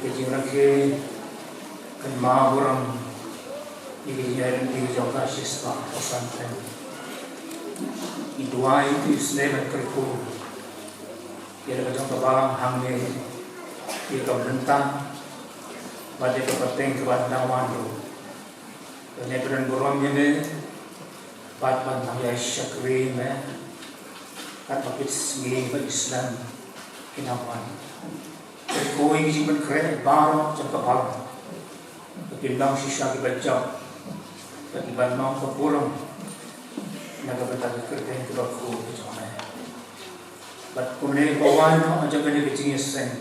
ka jingrakhe kynmaw burom ïa ka jingïaid lynti jong ka shispah ka san snem. Ngi duwai ïa ka snem, Kyrkhu, ïa la ka jong ka balang hangne, ïa ka bynta bad ïa ka pateng kaba dang wan ruh. Kane ka don burom ïa me bad ban nang ïa shakri me katba ki sngi bad ki snem ki nang wan. Kyrkhu, ïa ki jingpynkhreh baroh jong ka balang, ba kin long shisha kiba jop, ba kin long ka burom na ka bynta ka kyrteng kaba khuid ka jong me. Bad kumne ba wai noh jong kane ka jingïaseng,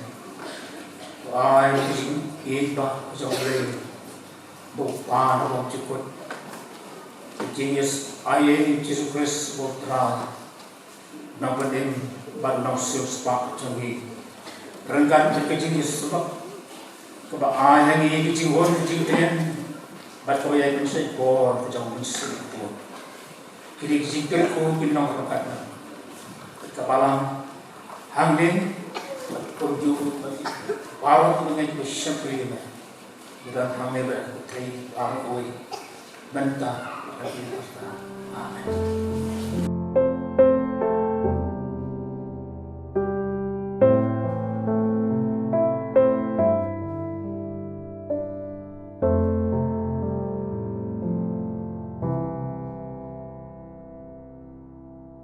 ba ai ka jingïeit ba ka jong U Blei, ba u Kpa uba bymjukut, ka jingïaid ïa u Jisu Khrist ba u Trai, Nongpynim bad Nongsiewspah jong ngi. Ryngkat bad ka jingïasyllok kaba ai ha ngi ka jingwan ka jingkmen bad kaba ïai pynshait bor ka jong U Mynsiem Bakhuid. Kine ki jingkyrkhu kin long ryngkat bad ka balang hangne, kumjuh bad baroh kiba ngeit ba shakri ïa me. Ngi don hangne bad ka pyrthei baroh kawei, mynta bad ha ki por. Amen.